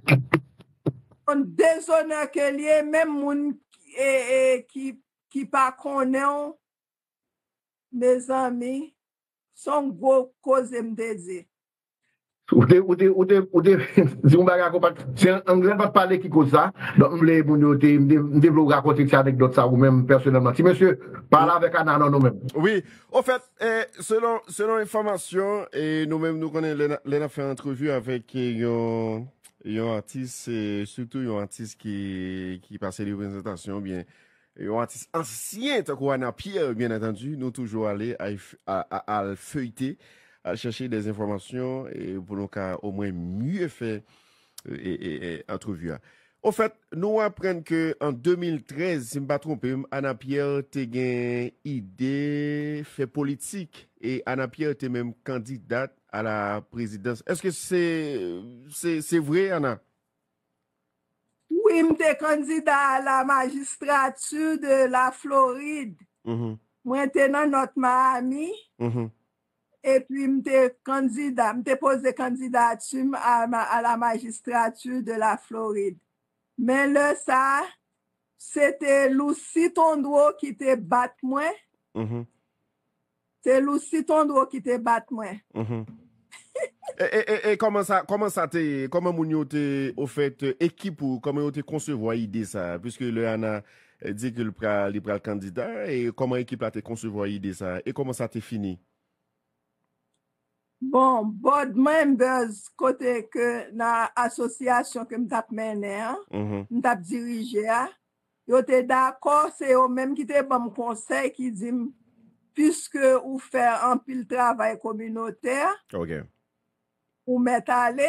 yon dezonè ke l ye, menm moun e, e, ki, ki pa konnen w, mezanmi, se yon gwo koze m te di. Ou te, ou te, ou te, ou te di yon bagay ankò, pa t, se anglè pa t pale ki koz sa. Donk, m vle moun yo te, m te, m te vle w rakonte ti anekdòt sa ou menm pèsonèlman. Ti mesye, pale avèk Ana non nou menm. Wi. Ofèt, eh, selon, selon enfòmasyon, eh, nou menm nou konnen lè n ap fè antrevi avèk eh, yon, yon atis, eh, sitou yon atis ki, ki pase de prezantasyon, oubyen yon atis ansyen tankou Ana Pierre, byen antandi, nou toujou ale al feyte, al chèche de enfòmasyon pou nou ka omwen mye fè antrevi a. Ofèt, nou aprann ke an de mil trèz, si m pa twonpe m, Ana Pierre te gen ide fè politik e Ana Pierre te menm kandida a la prezidans. Èske se se se vre, Ana? Wi, m te kandida a la magistrati de la Florid. Mwen te nan North Miami. Epi m te kandida, m te poze kandidati m a, a la magistrati de la Florid. Men lè sa a, se te Lucy Tondreau ki te bat mwen. Se Lucy Tondreau ki te bat mwen. E, e, e, e kòman sa, kòman sa te ye? Kòman moun yo te, ofèt, ekip ou, kòman yo te konsevwa ide sa a? Piske lè Ana eh, di ke li pral, li pral kandida, e kòman ekip la te konsevwa ide sa a? E kòman sa te fini? Bon, board members kote ke nan asosyasyon ke m t ap mennen an, m t ap dirije a, yo te dakò, se yo menm ki te ban m konsèy, ki di m, piske ou fè anpil travay kominotè, ou mèt ale,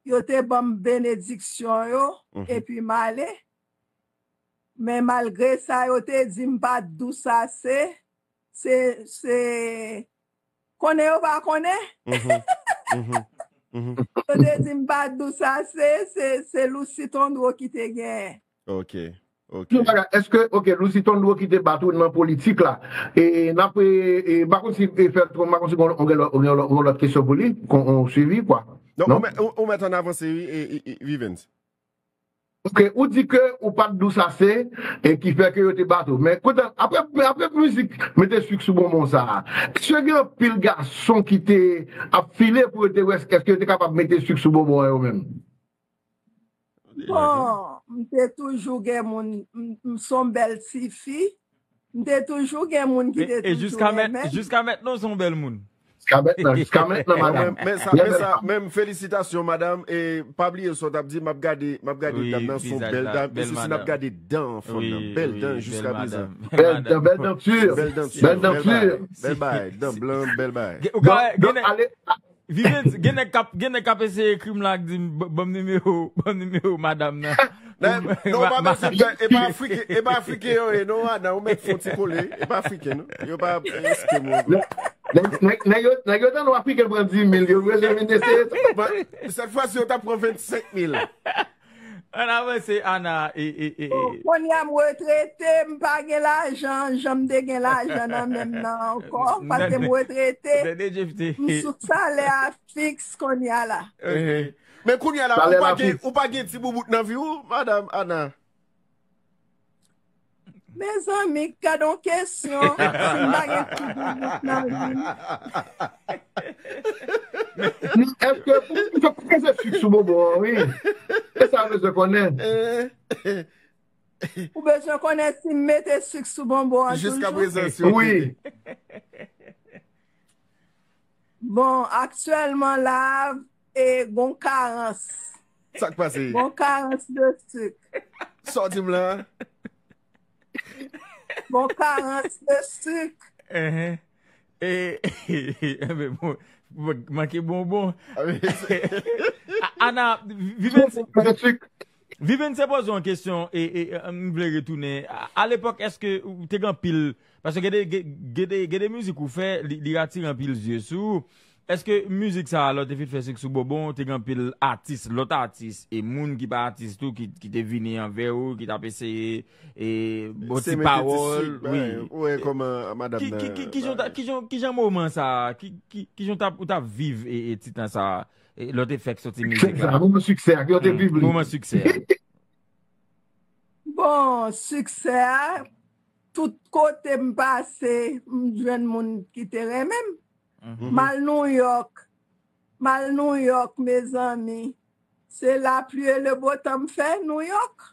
yo te ban m benediksyon yo, epi m ale. Men malgre sa, yo te di m pa t dous ase, se, se, konnen yo pa konnen. Yo te di m pa t dous ase, se, se Lucy Tondreau ki te genyen. Ok, ok. Yon bagay, èske, ok, Lucy Tondreau ki te bat ou nan politik la, e, e n ap, e, e, m pa konn si, e, fè, m pa konn si gon, gon, gon, gon lòt kesyon pou li, kon, on swivi, kwa. Non, ou mèt, ou, ou mèt ann avanse, wi, e, e, e, Vivens. Ok, ou di ke ou pa t dous ase e ki fè ke yo te bat ou. Men kote, apre, apre mizik mete sik sou bonbon sa a, èske gen anpil gason ki te ap file pou yo te wè èske yo te kapab mete sik sou bonbon an yo menm? Bon, m te toujou gen moun, m, m se yon bèl tifi. M te toujou gen moun ki te toujou renmen m. Jiska mentnan, w se yon bèl moun. Jiska mentnan, jiska mentnan, madanm. Men sa, men sa, men felisitasyon, madanm. E pa bliye sa w t ap di, m ap gade, m ap gade dam nan, se yon bèl dam. E sou si n ap gade dan fanm nan. Bèl dan jiska prezan. Bèl dan, bèl dan pur. Bèl dan pur. Bèl dan pur. Bèl bagay, dan blan, bèl bagay. Vivens, gen nèg k ap, gen nèg k ap eseye ekri m la, k di m, ban m nimewo, ban m nimewo madanm nan. Non, pa bezwen pè, e pa afriken, e pa afriken yo ye, non, Ana, ou mèt fè yon ti kole, e pa afriken, non. Yo pa eskem ou. Nèg yo, nèg yo tann yon afriken pran dis mil, yo bezwen vin eseye sa. Sèt fwa si yo t ap pran vennsenk mil. Ann avanse, Ana. E, e, e, e. Kounye a m retrete, m pa gen lajan, jan m te gen lajan nan men m nan ankò, paske m retrete. M sou salè a fiks kounye a la. Men kounye a la, ou pa gen, ou pa gen ti boubout nan vi w, madanm Ana? Mezanmi, gad yon kesyon. Si m pa gen ti boubout nan vi m. Èske pou, pou, pou se sik sou bonbon an, wi. Se sa m bezwen konnen. Ou bezwen konnen si m mete sik sou bonbon an toujou? Jiska prezan, si w mete. Bon, aktyèlman la, e gon karans. Sa k pase? Gon karans de sik. Sa w di m la? Gon karans de sik. Enhen. E, enben, bon, manke bonbon. Ana, Vivens, Vivens te poze yon kesyon, e, e, e, m vle retounen. A, alepòk, èske ou te gen anpil, paske gen de, gen, gen de, gen de mizik ou fè, li, li atire anpil zye sou ou. Èske mizik sa a, lè w te fin fè sik sou bonbon, te gen anpil atis, lòt atis, e moun ki pa atis tou, ki, ki te vini anvè ou, ki t ap eseye, e, bon ti pawòl, wi. Ou wè kòman madanm nan. Ki, ki, ki, ki jan w t ap, ki jan, ki jan moman sa a, ki, ki, ki jan w t ap, ou t ap viv, e, e, ti tan sa a, e, lè w te fèk soti mizik la? Moman siksè a, ki yo te viv li. Moman siksè a. Bon, siksè a, tout kote m pase, m jwenn moun ki te renmen m. M al Nouyòk, M al Nouyòk, mezanmi. Se lapli e le botan m fè Nouyòk.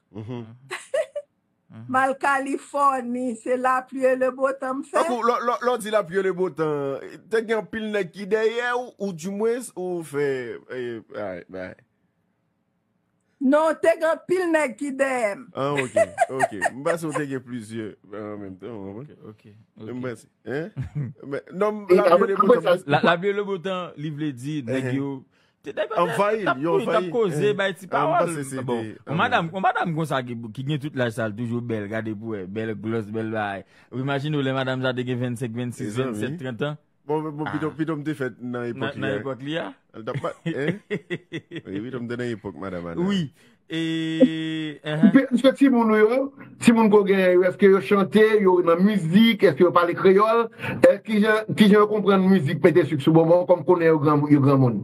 M al Kalifòni, se lapli e le botan m fè. Tankou, lè, lè, lè w di lapli e le botan, te gen anpil nèg ki dèyè w, ou dimwens, ou fè, eh, ay, bay. Non, te gen anpil nèg ki dèyè m. Ah, ok, ok. M panse w te gen plizyè an menm tan, w konprann? Ok, ok, ok. M panse, hein? Men, non, lapli e le botan. La, lapli e le botan, li vle di, nèg yo, te nèg yo anvayi l, yo anvayi l. T ap koze, bay ti pawòl. Bon, yon madanm, yon madanm konsa ki, ki gen tout laj sa, l toujou bèl, gade pou wè, bèl glòs, bèl bagay. Ou imajine w lè madanm sa te gen vennsenk, vennsis, venntsèt, trant an? Bon, bon, pito, pito m te fèt nan epòk li a. Nan epòk li a? L t ap pa, hein? Wi, pito m te nan epòk madanm Ana. Wi. E, enhen. Èske timoun ou yo, timoun ke w genyen yo, èske yo chante, yo nan mizik, èske yo pale kreyòl? Èske kijan, kijan yo konprann mizik Mete Sik Sou Bonbon kòm konnen yo gran, yo granmoun?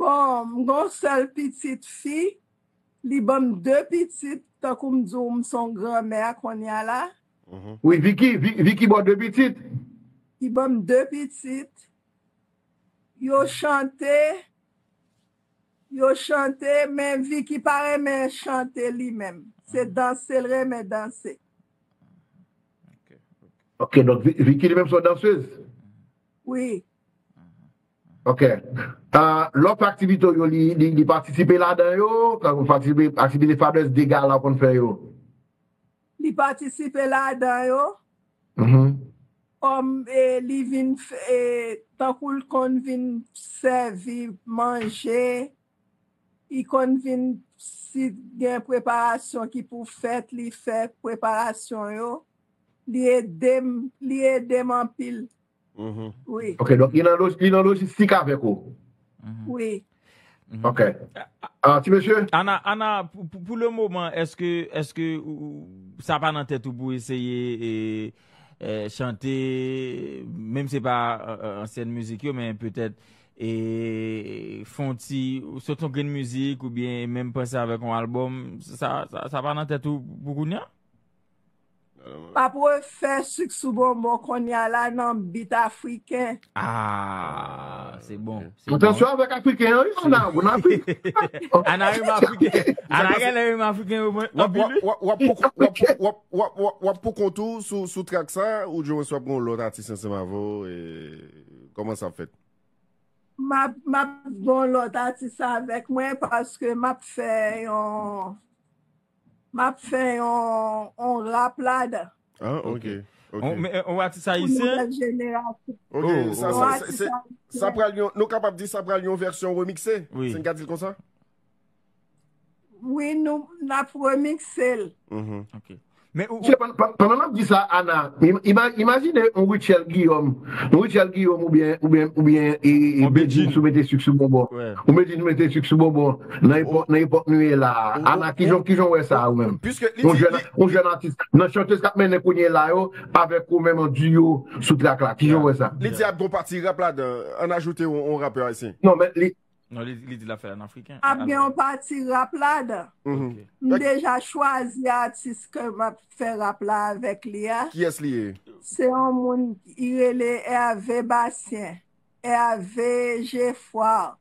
Bon, m gen yon sèl pitit fi, li ban m de pitit, tankou m di w, m se yon granmè kounye a la. Wi, Vicky, Vi-, Vicky ba w de pitit. Li ban m de pitit. Yo chante, yo chante, men Vicky pa renmen chante li menm. Se danse l renmen danse. Ok, donk Vi-, Vicky li menm se yon dansez? Wi. Ok. Ah, lòt aktivite yo, li, li, li patisipe ladan yo? Kan ou patisipe, aktivite Father's Day gala w konn fè yo? Li patisipe ladan yo. Kòm, e, li vin f-, e, tankou l konn vin sèvi manje, li konn vin, si gen preparasyon ki pou fèt, li fè preparasyon yo. Li ede m, li ede m anpil. Wi. Ok, donk li nan loj-, li nan lojistik avèk ou? Wi. Ok. Ah, ti mesye? Ana, Ana, pou, pou, pou le moman, èske, èske ou, ou, sa pa nan tèt ou pou eseye, e, e, chante, menm se pa, e, e, ansyen mizik yo, men petèt, e, fè yon ti, sot yon grenn mizik, oubyen menm panse avèk yon albòm, sa, sa, sa pa nan tèt ou pou kounye a? M ap refè Sik Sou Bonbon kounye a la nan beat afriken. Ah, se bon, se bon. Atansyon avèk afriken an, wi, Ana, ou nan Afrik. Ana renmen afriken. Ana genlè renmen afriken yo anpil, wi. W ap, w ap, w ap pou kont ou sou, sou track sa, oubyen w ap gen yon lòt atis ansanm avè w, e kòman sa ap fèt? M ap, m ap gen yon lòt atis avèk mwen paske m ap fè yon M ap fè yon, yon rap ladan. Ah, ok, ok. On, men, on atis ayisyen? Pou nouvèl jenerasyon. Ok, sa, sa, se, se, sa pral yon, nou kapab di sa pral yon vèsyon remikse? Wi. Si n ka di l konsa? Wi, nou, n ap remikse l. Ok. Men ou, Mesye, pandan, pandan n ap di sa, Ana, im-, ima-, imajine yon Rutshelle Guillaume, yon Rutshelle Guillaume oubyen, oubyen, oubyen, e, e, Bedjine sou Mete Sik Sou Bonbon. Ou Bedjine Mete Sik Sou Bonbon, nan epòk, nan epòk nou ye la a. Ana, kijan, kijan w wè sa ou menm? Yon jèn, yon jèn atis, nan chantez k ap mennen kounye la yo, avèk ou menm an duo sou track la, kijan w wè sa? Li di ap gon pati rap ladan, ann ajoute yon, yon rapè ayisyen. Non, men li, Non, li, li di l ap fè l an afriken. Ap gen yon pati rap ladan. M deja chwazi atis ke m ap fè rap la avèk li a. Kiyès li ye? Se yon moun ki rele Hervé Bastien. Hervé Geffrard.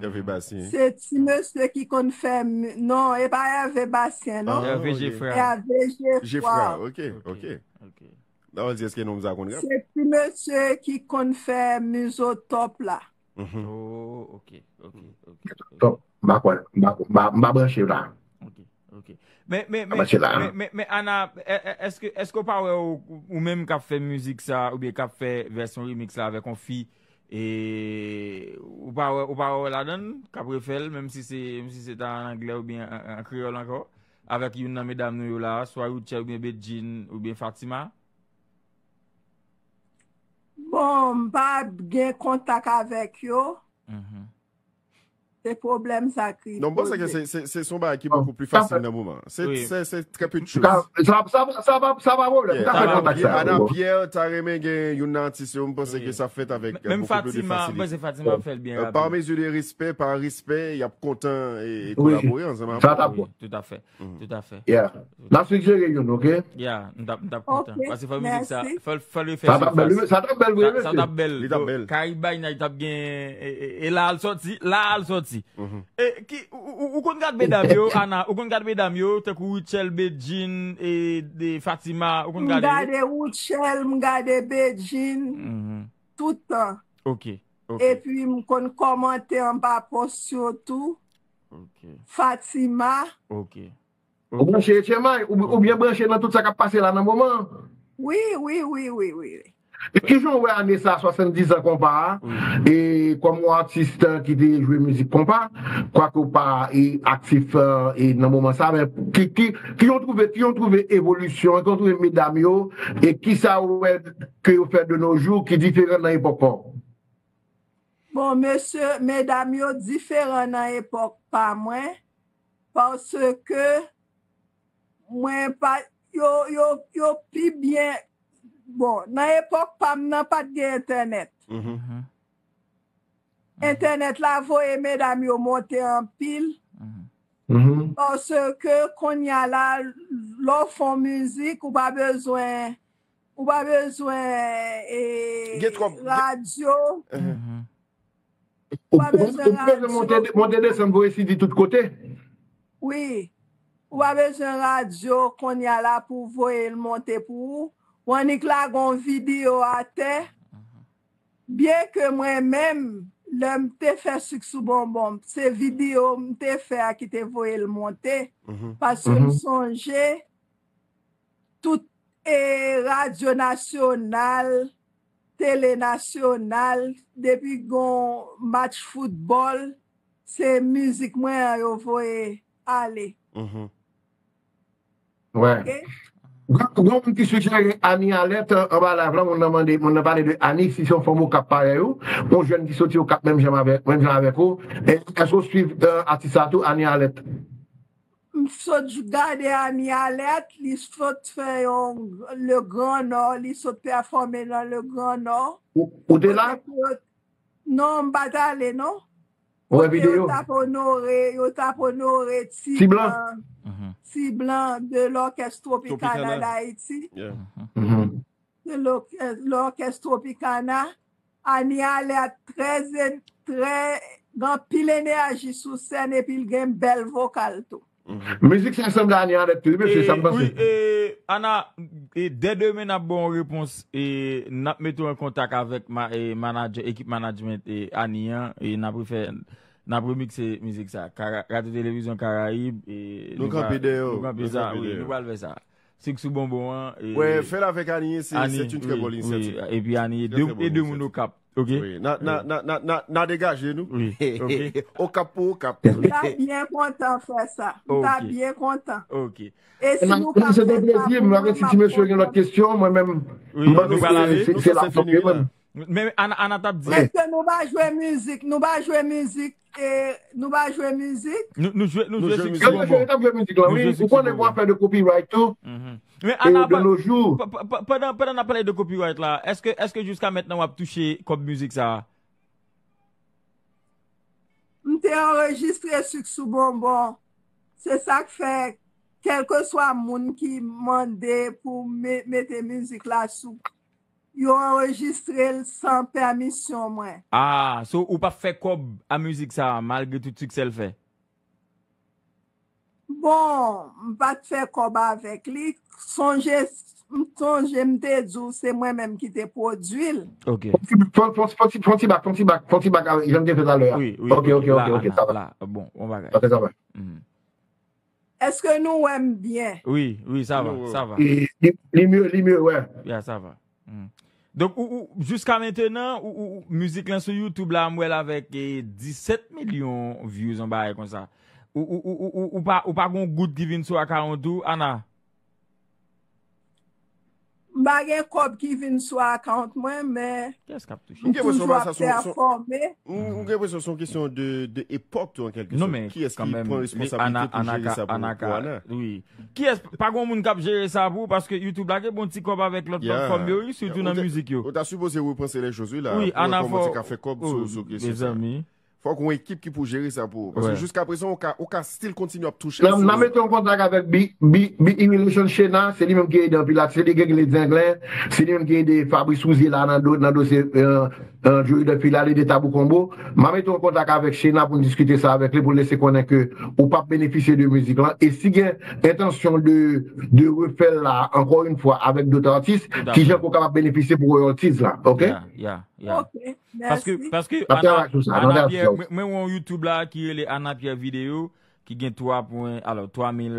Hervé Bastien. Se ti mesye ki konn fè mi-, non, e pa Hervé Bastien, non. Hervé Geffrard. Hervé Geffrard. Geffrard, ok, ok. Nan di èske nonm sa konn rap? Se ti mesye ki konn fè Mizotòp la. Oh, ok, ok, ok, ok. Top. M pa kwè, m pa, m pa, m pa branche la. Ok, ok. Men, men, men, men, men, men, Ana, è-, è-, èske, èske w pa wè ou, ou menm k ap fè mizik sa, oubyen k ap fè vèsyon remix la avèk yon fi, e ou pa wè, ou pa wè w ladan l, k ap refè l, menm si se, menm si se ta an anglè oubyen an, an, an kreyòl ankò, avèk youn nan medam nou yo la, swa Rutshelle oubyen Bedjine oubyen Fatima? Bon, m pa gen kontak avèk yo. Se pwoblèm sa ki Non, m panse ke poze. se se- se- se yon bagay ki poko pli fasil nan moman. Se Wi. se- se très peu de Sa choses. sa sa sa pa sa pa pwoblèm. Yeah. Sa pa Ana, kontak Pi- sa. Ana Bro. Pierre ta renmen gen youn nan atis yo, m panse ke Wi. sa fèt avèk Menm beaucoup plus de Fatima, m facilité. panse Fatima ap fè l byen Euh, par rapid. Mesure de respect, par respect, y ap kontan e, e Wi. kolabore ansanm Sa avè ta w. bon. Wi, tout à fait. Tout à fait. Yeah. N ap sigjere youn, ok? Yeah, m t ap m t ap Ok, kontan. Paske fò mizik sa, mèsi. fò fò l fè Sa t ap bèl, sifas. sa t ap bèl vre, Sa sa t mesye. ap bèl. Li t ap bèl. Caraïbe by Night t ap gen e, e, e la al sòti, la al sòti. E ki ou, ou, ou konn gad medam yo, Ana, ou konn gad medam yo, tankou Rutshelle, Bedjine, e de Fatima, ou konn M gade yo? Gade Rutshelle, m gade Bedjine, Mhm. tout tan. Ok, ok, Epi m konn kòmante anba post yo tou. ok, Fatima. Ok. Ou branche H M I, ou, ou byen branche nan tout sa k ap pase la nan moman. Wi, wi, wi, wi, wi. E kijan w wè ane sa, swasanndis an konpa a, e kòm yon atis ki te jwe mizik konpa, kwake w pa e aktif e nan moman sa, men ki ki ki yon twouve ki yon twouve evolisyon, ki yon twouve medam yo, e kisa w wè ke yo fè de nos jours ki diferan nan epòk pa w? Bon, mesye, medam yo diferan nan epòk pa mwen, paske mwen pa, yo, yo, yo pi byen, bon, nan epòk pa m nan, pa t gen entènèt. Mhm. Entènèt la voye medam yo monte anpil, Mhm. Mhm. paske kounye a la, lè w fè yon mizik, ou pa bezwen, ou pa bezwen e, Gen twòp- gen- radyo. Mhm. Ou Pa ou- bezwen ou bezwen monte radyo. monte desann voye C D tout kote. Wi. Ou pa bezwen radyo kounye a la pou voye l monte pou ou. W annik lage yon videyo atè. Byen ke mwen menm, lè m te fè Sik sou Bonbon, se videyo m te fè a ki te voye l monte. Mhm. Paske m Mhm. sonje tout e radyo nasyonal, tele nasyonal, depi gon match foutbòl, se mizik mwen an yo voye ale. Mhm. Wè. Ok? Gon gon moun ki sijere Annie Alerte anba live la, moun nan mande, moun nan pale de Annie, si se yon fanm Okap parèy ou, yon jèn ki soti Okap menm jan avèk, menm jan avèk ou. E, èske w swiv e, atis sa tou, Annie Alerte? M sot gade Annie Alerte, li sot fè yon Le Grand Nord, li sot pèfòme nan Le Grand Nord. Ou, ou te la? Kote ke yo, non, m pa t ale, non. Ou wè Kote yo videyo? T ap onore, yo t ap onore ti Ti blan? blan, Mhm. ti blan de l'Orchestre Tropicana Tropicana. d'Haïti. Yeah. Mhm. De l'Orchestre Tropicana. Annie Alerte trè, trè, gen anpil enèji sou sèn epi l gen bèl vokal tou. Mizik sa sanble Annie Alerte tou, wi, mesye, sa m E, panse. wi, e, Ana, e, dè demen n ap ba w repons, e, n ap mete w an kontak avèk ma, e, manager, ekip management e, Annie an, e n ap refè, n ap remikse mizik sa. Kara, Radio Télévision Caraïbe, e, Nou nou pral- kanpe dèyè w, nou kanpe nou sa, kanpe wi, dèyè nou w. pral fè sa. Sik sou Bonbon an, e, Wè, fè l avèk Annie, se Annie, se yon trè wi, bèl wi, inisyativ. epi Annie, Trè, de, trè e bèl de moun inisyativ. Okap. Ok. Wi, na, na, na, na, na, na degaje nou. Wi, ok. Okap pou Okap. M ta byen kontan fè sa. M ta Ok. Byen kontan. Ok. E si Nan nou pa se fè te sa plezi, pou m mwen, avèti m ti ap mesye gen lòt kontan. Kesyon, mwen menm. Wi, nou pral ale. Se Nou se fè la fini la. menm. Men Ana, Ana t ap di. Èske nou pa jwe mizik? Nou pa jwe mizik? E, nou pa jwe mizik? Nou, nou jwe, nou Nou jwe jwe Sik mizik. sou Yo, yo, Bonbon. yo t ap jwe mizik la, Nou wi. jwe Ou Sik konnen sou pou afè de copyright tou. Mhm. Men E Ana, de nos jours. pa- pa- pa- pandan, pandan n ap pale de copyright la, èske, èske jiska mentnan w ap touche kòb mizik sa a? M te anrejistre Sik sou Bonbon. Se sa k fè, kèlkeswa moun ki mande pou me- mete mizik la sou, yo anrejistre l san pèmisyon mwen. Ah, so ou p ap fè kòb a mizik sa a, malgre tout siksè l fè? Bon, m pa t fè kòb avèk li. Sonje, m sonje m te di w se mwen menm ki te pwodui l. Ok. Fon ti bak, fon ti bak, fon ti bak, fon ti bak avèk jan m te fè talè a. Wi, wi. Ok, ok, ok, La, ok, la, sa va. La, bon, on bagay. Ok, sa va. Mhm. Èske nou wè m byen? Wi, wi, sa va, Nou wè. Sa va. Li, li, li mye, li mye, wè. Ya, sa va. Mhm. Donk, ou, ou, jiska mentnan, ou, ou, ou, mizik lan sou YouTube la, m wè l avèk eh, disèt milyon views, yon bagay konsa. Ou, ou, ou, ou, ou, ou pa, ou pa gon goud ki vin sou akawont ou, Ana? M pa gen kòb ki vin sou account mwen, men Kiyès k ap touche? m Gen presyon toujou pa ap sa, se yon- se- pèfòme. M m gen presyon se yon kesyon de, de epòk tou, an kèlke Non, sòt. men Kiyès ki kanmenm, pran ana, responsablite pou ana jere ka, sa pou ana pou ka, ana? Wi. Kiyès, pa gen moun k ap jere sa pou ou, paske YouTube la gen bon ti kòb avèk lòt Yeah. platfòm yo, wi, sitou Ou nan te- mizik yo. Ou ta sipoze repanse lè choz, wi, la. Wi, Pou ana kòmanse fò- ka fè kòb Oh, sou sou kesyon sa. Mezanmi. Fòk yon ekip ki pou jere sa pou ou. Paske Ouais. jiskaprezan, ou ka, ou ka still kontinye ap touche. Nan nan mete yon kontak avèk Bi- Bi- Bi Relation Shena, se li menm ki ede anpil atis, se li ki ede Zenglen, se li menm ki ede Fabrice Rouzier la nan do nan dosye euh, euh, Joey Duffy la, li ede Tabou Combo. M a mete yon kontak avèk Shena pou n diskite sa avèk li, pou l lese konnen ke ou p ap benefisye de mizik lan. E si gen entansyon de, de refè l la, ankò yon fwa, avèk dòt atis, Tout à kijan fait. ke w kapab benefisye pou royalties la, ok? Ya, ya, ya. Ok, Paske, mèsi. Paske N ap Ana, travay sou sa, n Ana ap Pierre, travay. Mwen, mwen wè yon YouTube la ki rele Ana Pierre Video, ki gen twa pwen, alò, twa mil,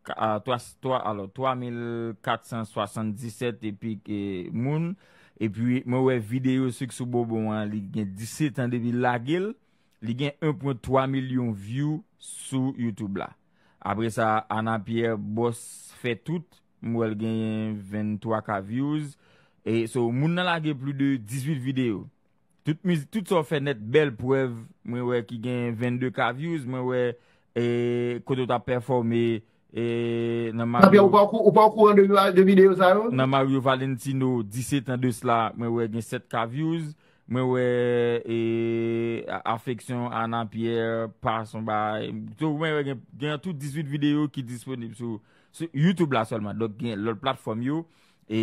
a, twa, twa, alò, twa mil kat san swasanndisèt epi e, moun. Epi mwen wè videyo Sik sou Bonbon an, li gen disèt an depi l lage l. Li gen en pwen twa milyon view sou YouTube la. Apre sa, Ana Pierre Boss fè tout. Mwen wè l genyen venntwa K views. E so, moun nan lage plis de dizuit videyo. Tout mizik, tout sa w fè nèt, bèl prèv. Mwen wè ki gen vennde K views. Mwen wè e, kote w t ap pèfòme e, nan Tapye, ou Mario, pa ou pa okouran de, de videyo sa yo? Nan Mario Valentino, disèt an de sla, mwen wè gen sèt K views. Mwen wè e, a- afeksyon Ana Pierre, pas yon bagay. So, mwen wè gen, gen an tou dizuit videyo ki disponib sou, sou YouTube la sèlman. Donk, gen lòt platfòm yo, e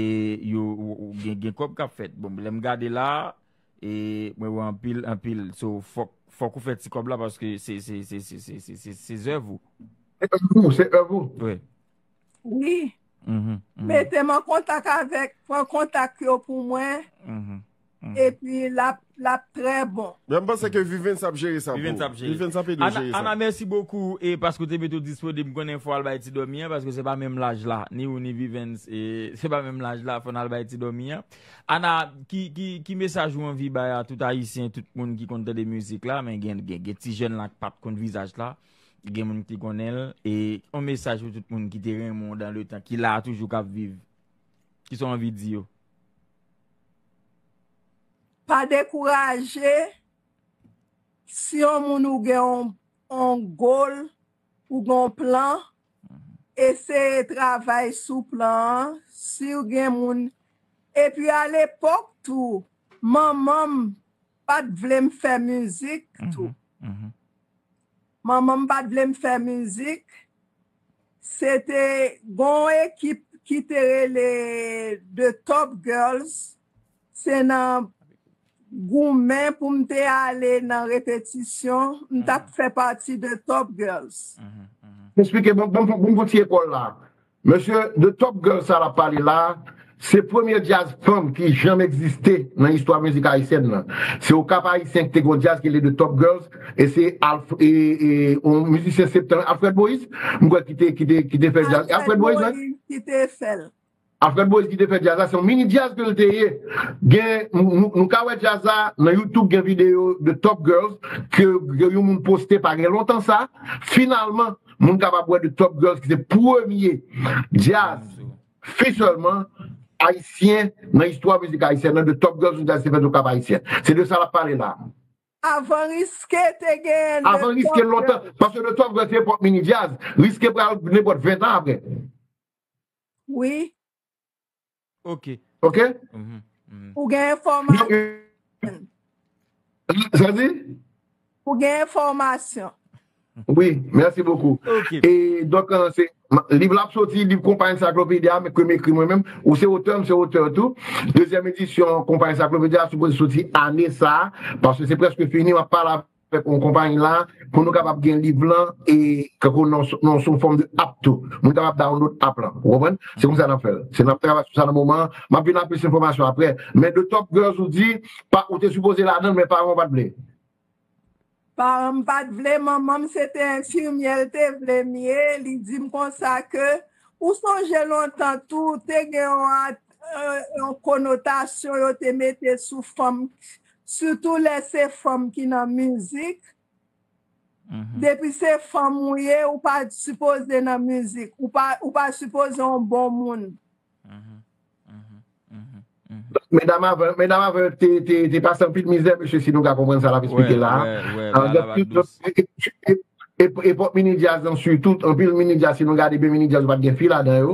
yo ou- ou- gen, gen kòb k ap fèt. Bon, lè m gade la, e mwen wè anpil, anpil. So, fòk, fòk ou fè ti kòb la paske se, se, se, se, se, se, se, se zèv ou. Se èv ou, se èv ou. Wi. Wi. Mhm, mhm. Mete m an kontak avèk, pran kontak yo pou mwen, Mhm, mhm. epi l ap, l ap trè bon. Men m panse ke Vivens ap jere sa pou Vivens ap ou. jere. Vivens ap ede w Ana, jere sa. Ana, mèsi bokou e paske w te mete w disponib. M konnen fò w al bay ti dòmi an, paske se pa menm laj la. Ni ou ni Vivens, e, se pa menm laj la, fò n al bay ti dòmi an. Ana, ki, ki, ki mesaj ou anvi bay a tout Ayisyen, tout moun ki konn tande mizik la, men gen, gen, gen ti jèn la ki pa t konn vizaj la, gen moun ki konnen l, e yon mesaj pou tout moun ki te renmen w dan le tan, ki la a toujou, k ap viv. Kisa w anvi di yo? Pa dekouraje. Si yon moun ou gen yon, yon goal, ou gen yon plan, eseye travay sou plan an. Si w gen moun, epi alepòk tou, manman m pa t vle m fè mizik tou. Mhm. Manman m pa t vle m fè mizik. Se te gon ekip ki te rele The Top Girls. Se nan goumen pou m te ale nan repetisyon, m t ap fè pati de Top Girls. Eksplike, bon, bon, bon, bon, ti ekòl la. Mesye, de Top Girl sa l ap pale la, se premye djaz fanm ki janm egziste nan istwa mizik ayisyèn nan. Se Okap Ayisyen ki te gon djaz ki rele de Top Girls, e se Alf, e, e, yon mizisyen septan, Alfred Moïse, m kwè ki te, ki te, ki te fè djaz. Alfred Moïse, wi. Ki te fè l. Alfred Moïse ki te fè djaz la, se yon mini djaz ke l te ye. Gen, nou, nou, nou ka wè djaz la nan YouTube, gen videyo de Top Girls ke, ke yon moun poste pa gen lontan sa. Finalman, moun kapab wè de Top Girls ki se premye djaz fi sèlman ayisyen nan istwa mizik ayisyèn nan, de Top Girls, yon djaz ki te fèt Okap Ayisyen. Se de sa l ap pale la. Avan Riske te gen Avan Riske lontan, paske de Top Girls se epòk mini djaz. Riske pral nenpòt ven tan apre. Wi. Ok. Ok? Mhm, mhm. Ou gen enfòmasyon. Sa di? Ou gen enfòmasyon. Wi, mèsi bokou. Ok. E donk, euh, se ma- liv la ap soti, liv Konpa Encyclopedia, men ke m ekri mwen menm. Ou se otè, m se otè tou. Dezyèm edisyon Konpa Encyclopedia a sipoze soti ane sa a, paske se prèske fini, m ap pale avèk yon konpayi la, pou nou kapab gen liv lan, e kankou nan, nan sou fòm de app tou. Moun kapab download app lan. Ou konprann? Se konsa n ap fè l. Se n ap travay sou sa nan moman an. M ap vin ak plis enfòmasyon apre. Men de Top Girls ou di, pa, ou te sipoze ladan l, men paran w pa t vle. Paran m pa t vle, manman m se te enfimyè, l te vle m ye. Li di m konsa ke, ou sonje lontan tou, te gen yon, at- euh, yon konotasyon yo te mete sou fanm, sitou lè se fanm ki nan mizik. Mhm, Depi se fanm ou ye, ou pa sipoze nan mizik. Ou pa, ou pa sipoze yon bon moun. mhm, mhm. Medam avan, medam avan yo te, te, te pase anpil mizè, mesye, si nou ka konprann sa l ap eksplike la a. Epòk mini djaz lan sitou, anpil mini djaz, si nou gade byen mini djaz, yo pa t gen fi ladan yo.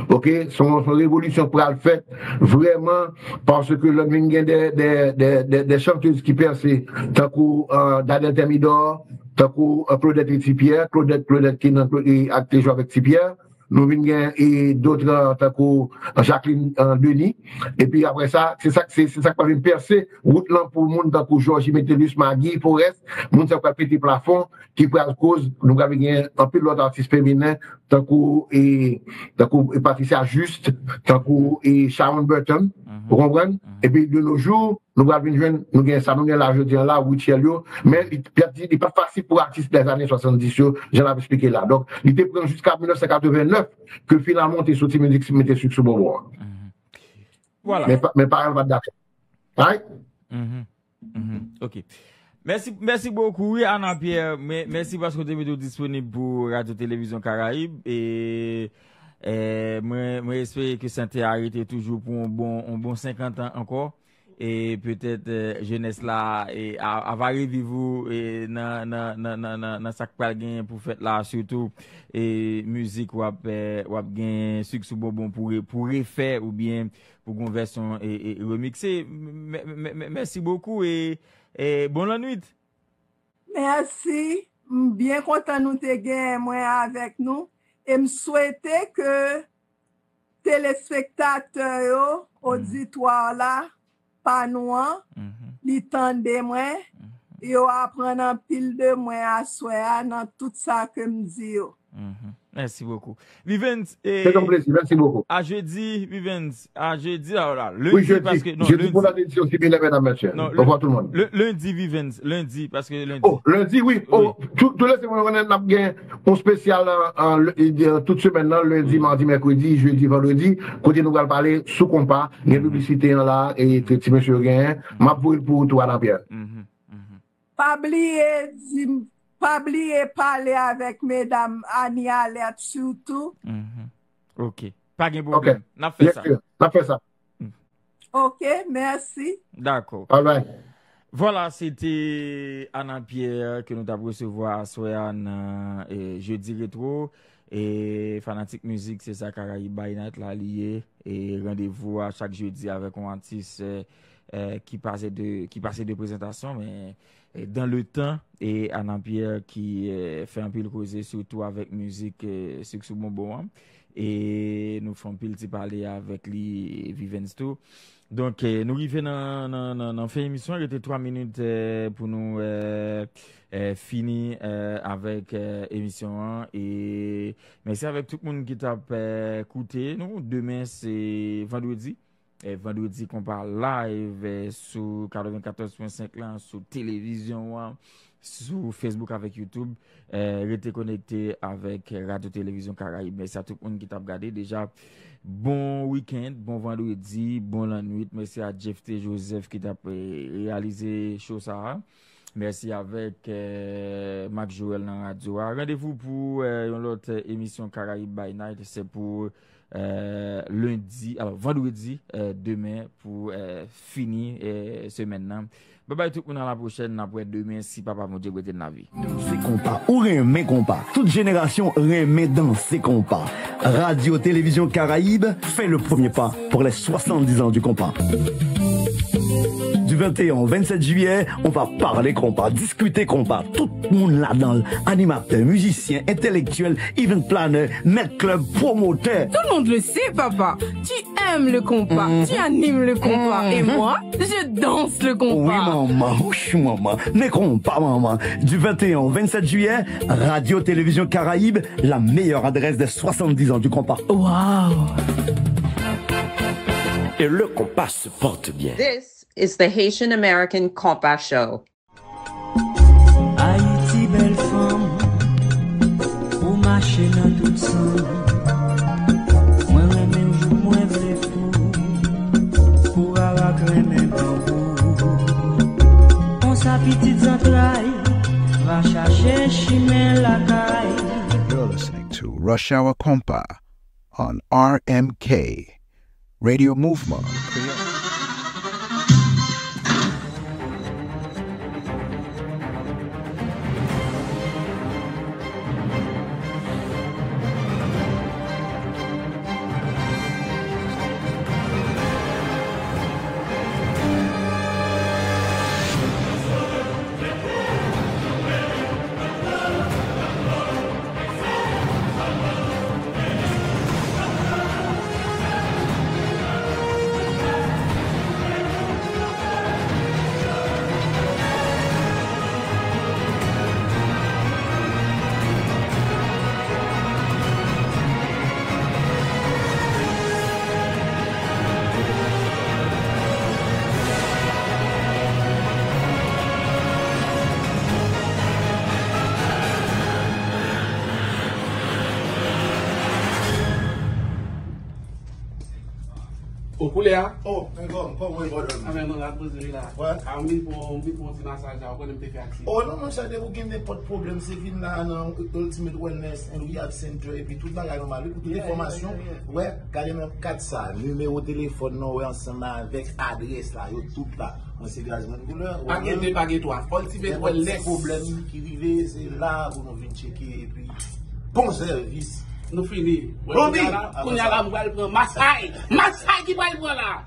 Oke, se yon, se yon revolisyon k pral fèt vrèman, paske lè n vin gen de, de, de, de, de chantèz ki pèse, tankou Dadel Thermidor, tankou Claudette Etipierre, Claudette, Claudette ki nan, ak te jwe avèk Tipierre. Nou vin gen e, dòt, tankou Jacqueline Denis. Epi apre sa, se sa, se, se sa k pral vin pèse wout lan pou moun tankou Georgie Metellus, Maggie Forrest, moun sa yo pral pete plafon, ki pral koz, nou pral gen anpil lòt atis feminen, tankou, e, tankou e Patricia Juste, tankou e Sharon Burton, ou konprann? Epi de nos jours, nou pral vin jwenn, nou gen sa nou gen la jodi an la, Rutshelle yo, men li, li, li pa t fasil pou atis dèzane swasanndis yo, jan l ap eksplike la. Donk, li te pran jiska mil nèf san katrevennnèf, ke finalman, te soti mizik Mete Sik Sou Bonbon an. Men, men paran l pa t dakò. Right? Ok. Mèsi, mèsi bokou, wi, Ana Pierre. Mèsi paske w te mete w disponib pou Radyo Televizyon Karayib. E, e, mwen, mwen espere ke sante a rete toujou pou yon bon, yon bon senkant an ankò. E petèt, e, jenès la, e, a, a va reviv ou, e, nan, nan, nan, nan, nan, nan sa k pral genyen pou fèt la, sitou, e, mizik w ap, e, w ap gen Sik Sou Bonbon pou re-, pou refè oubyen pou gen yon vèsyon, e, e, remikse. Mè-, mè-, mè-, mèsi bokou e, e bon lannwit. Mèsi. M byen kontan nou te genyen mwen avèk nou. E m swete ke telespektatè yo, oditwa la, pa nou an, li tande mwen, yo aprann anpil de mwen aswè a nan tout sa ke m di yo. Mèsi bokou. Vivens, e, se yon plezi, mèsi bokou. A jedi, Vivens, a jedi, alò la, lendi, paske, non, jedi pou lòt edisyon, si byen lè, medam, mesye. Bonvwa tout moun. Lendi, Vivens, lendi, paske lendi. Oh, lendi, wi. Oh, tou, tou lè semèn, n ap gen yon espesyal, an, an, e, tout semèn nan, lendi, madi, mèkredi, jedi, vandredi, kote nou pral pale sou konpa, gen piblisite an la, e ke ti mesye yo genyen, m ap voye l pou ou tou, Ana Pierre. Pa bliye di m, pa bliye pale avèk medam Annie Alerte sitou. Ok. Pa gen pwoblèm. N ap fè sa. N ap fè sa. Ok, mèsi. Dakò. Vwala, se te Ana Pierre ke nou t ap resevwa aswè a nan, e, Jedi Retwo. E fanatik mizik, se sa Caraïbes by Night la li ye. E randevou a chak jedi avèk yon atis, e, e, ki pase de, ki pase de prezantasyon, men, e, dans le temps, e Ana Pierre ki, e, fè anpil koze, sitou avèk mizik, e, Sik Sou Bonbon an. E nou fè anpil ti pale avèk li, Vivens tou. Donk, e, nou rive nan, nan, nan, nan fen emisyon an. Rete twa minit, e, pou nou, e, e, fini, e, avèk, e, emisyon an. E mèsi avèk tout moun ki t ap, e, koute nou. Demen, se vandredi. E, vandredi konpa live, e, sou katrevennkatòz pwen senk lan, sou televizyon an, sou Facebook avèk YouTube. E, rete konekte avèk Radyo Televizyon Karayib. Mèsi a tout moun ki t ap gade. Deja, bon wikenn, bon vandredi, bon lannwit. Mèsi a Jephté Joseph ki t ap, e, reyalize show sa a. Mèsi avèk, e, Marc Joël nan radyo a. Randevou pou, e, yon lòt, e, emisyon Caraïbes by Night. Se pou, e, lendi, alò, vandredi, e, demen pou, e, fini, e, semèn nan. Babay tout moun, a la pwochèn, n ap wè demen si Papa Bondye prete n lavi. Danse konpa, ou renmen konpa. Tout jenerasyon renmen danse konpa. Radio Télévision Caraïbes fait le premier pas pour les soixante-dix ans du compas. Du vingt et un au vingt-sept juillet, on va parler compas, discuter compas, tout moun ladan l, animatè, mizisyen, entèlektyèl, event planner, mèt club, promotè. Tout le monde le sait, papa. Tu aimes le compas, tu animes le compas. Et moi, je danse le compas. Wi, manman, wouch, manman. Men konpa, manman. Du vingt et un au vingt-sept juillet, Radio Télévision Caraïbes, la meilleure adresse des soixante-dix ans du compas. Wow! Et le compas se porte bien. This is the Haitian American Compa Show. Ayiti bèl fanm, ou mache nan tout san. Mwen renmen w jouk mwen vle fou, pou arak renmen tanbou. Konsa pitit zantray va chache chimen lakay. You're listening to Rush Hour Compa on R M K Radio Mouvement. Ou koule a? Oh, men kòm, kòm, wi, brother. A, men nou la poze wi la. Wè. A, m vin pran, m vin pran ti masaj la, ou konnen m te fè aksidan. Oh, non, monchè, depi w gen nenpòt pwoblèm, se vin la nan Ultimate Wellness and Rehab Center, epi tout bagay nòmal, wi, pou tout enfòmasyon, wè, gade nan kat sa, nimewo telefòn nan, wè, ansanm avèk adrès la, yo tout la. Mwen se Gazman Koulè. Pa gen de, pa gen twa. Ultimate Wellness. Pwoblèm ki rive, se la pou nou vin tcheke, epi bon sèvis. Nou fini. Bon, kounye a la, kounye a la, m pral pran masay. Masay ki pral pran la.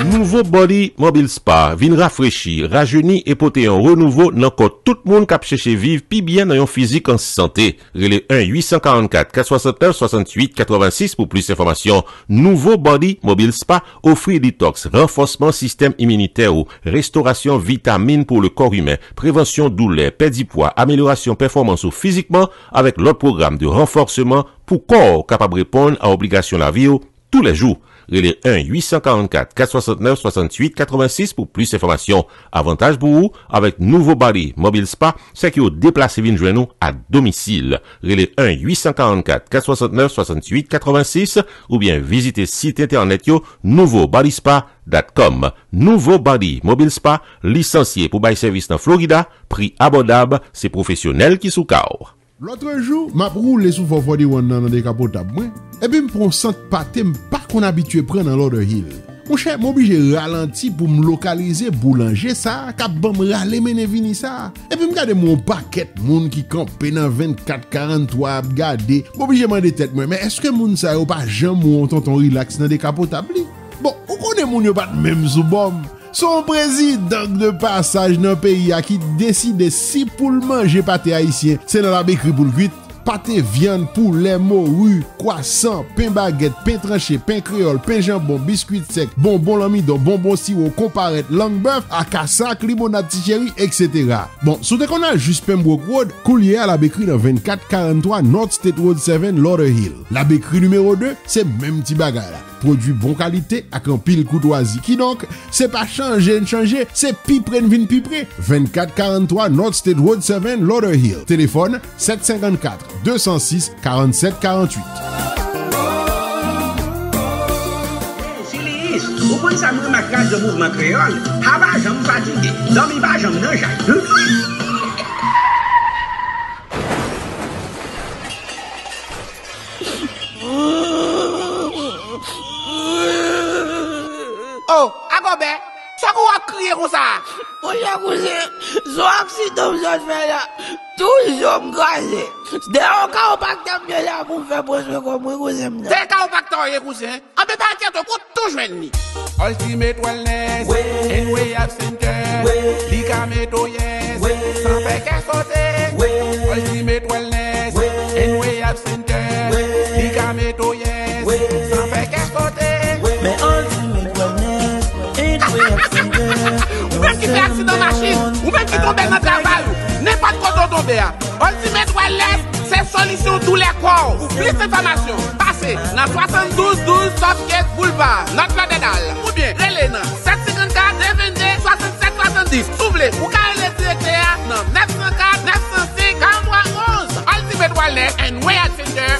Nouvo Body Mobile Spa vin rafrechi, rajeni e pote yon renouvo nan kò tout moun k ap chèche viv pi byen nan yon fizik an sante. Rele un huit cent quarante-quatre, quatre cent soixante-neuf, soixante-huit quatre-vingt-six pou plis enfòmasyon. Nouvo Body Mobile Spa ofri detox, ranfòsman sistèm iminitè ou, restorasyon vitamin pou le corps humain, prevansyon doulè, pèdi pwa, amelyorasyon pèfòmans ou fizikman avèk lòt pwogram de ranfòsman pou kò w kapab reponn a obligasyon lavi w toulèjou. Rele un huit cent quarante-quatre, quatre cent soixante-neuf, soixante-huit quatre-vingt-six pou plis enfòmasyon. Avantaj pou ou, avèk nouvo Body Mobile Spa, se ke yo deplase vin jwenn ou a domisil. Rele un huit cent quarante-quatre, quatre cent soixante-neuf, soixante-huit quatre-vingt-six oubyen vizite sit entènèt yo nouvo body spa dot com. Nouvo Body Mobile Spa, lisansye pou bay sèvis nan Florida, pri abòdab, se pwofesyonèl ki sou ka w. Lòtrejou, m ap woule sou four forty-one nan, nan dekapotab mwen, epi m pran yon sant pate m pa konn abitye pran nan Lauderhill. Monchè, m oblije ralanti pou m lokalize boulanje sa a k ap ban m rale mennen vini sa a. Epi m gade m wè yon pakèt moun ki kanpe nan vennkat karannwa ap gade. M oblije mande tèt mwen, men èske moun sa yo pa janm wè yon tonton rilaks nan dekapotab li? Bon, ou konnen moun yo pa t menm sou bò m. Se yon prezidan k de pasaj nan peyi a ki deside si pou l manje pate ayisyen, se nan Labekri pou l kwit. Pate vyann, poulè, mori, kwasan, pen bagèt, pen tranche, pen kreyòl, pen janbon, biskwit sèk, bonbon lanmidon, bonbon siwo, konparèt, lang bèf, akasa ak limonad Ti Cheri, etsetera. Bon, si w te konn al jis Pembroke Road, koulye a Labekri nan vennkat karannwa North State Road seven, Lauderhill. Labekri nimewo de, se menm ti bagay la. Pwodui bon kalite ak anpil koutwazi. Kidonk, se pa chanje n chanje, se pi pre n vin pi pre. Vennkat karannwa North State Road seven, Lauderhill. Telefòn sèt senkannkat, de san sis, karannsèt karanntuit. Hey, Julius, ou konn sa m remake radyo Mouvman Kreyòl? Ha pa janm fatige, dòmi pa janm nan jay. Oh, Agobè, sa k ou ap kriye konsa? Monchè kouzen, se yon aksidan m sot fè la. Tout zo m kraze. Dèyè yon kawopaktè m te la pou m fè pran swen kò m, wi, kouzen m nan. Se kawopaktè w ye, kouzen? Anben pa enkyete w, ou tou jwenn li. Ultimate Wellness and Rehab Center. Li ka mete w yès san fè kè sote. Ultimate Wellness and Rehab Center. Li ka mete w yès san fè kè sote. Men Ultimate Wellness and Rehab Center. Ou menm ki fè aksidan machin, ou menm ki tonbe nan travay ou, nenpòt kote w tonbe a. Ultimate Wellness se solisyon doulè kò w. Pou plis enfòmasyon, pase nan swasanndouz douz Southgate Boulevard, North Lauderdale, oubyen rele nan sèt senkannkat, de venn de, swasannsèt swasanndis. Si w vle, ou ka rele direktè a nan nèf san kat, nèf san senk, karannwa onz. Ultimate Wellness and Rehab Center,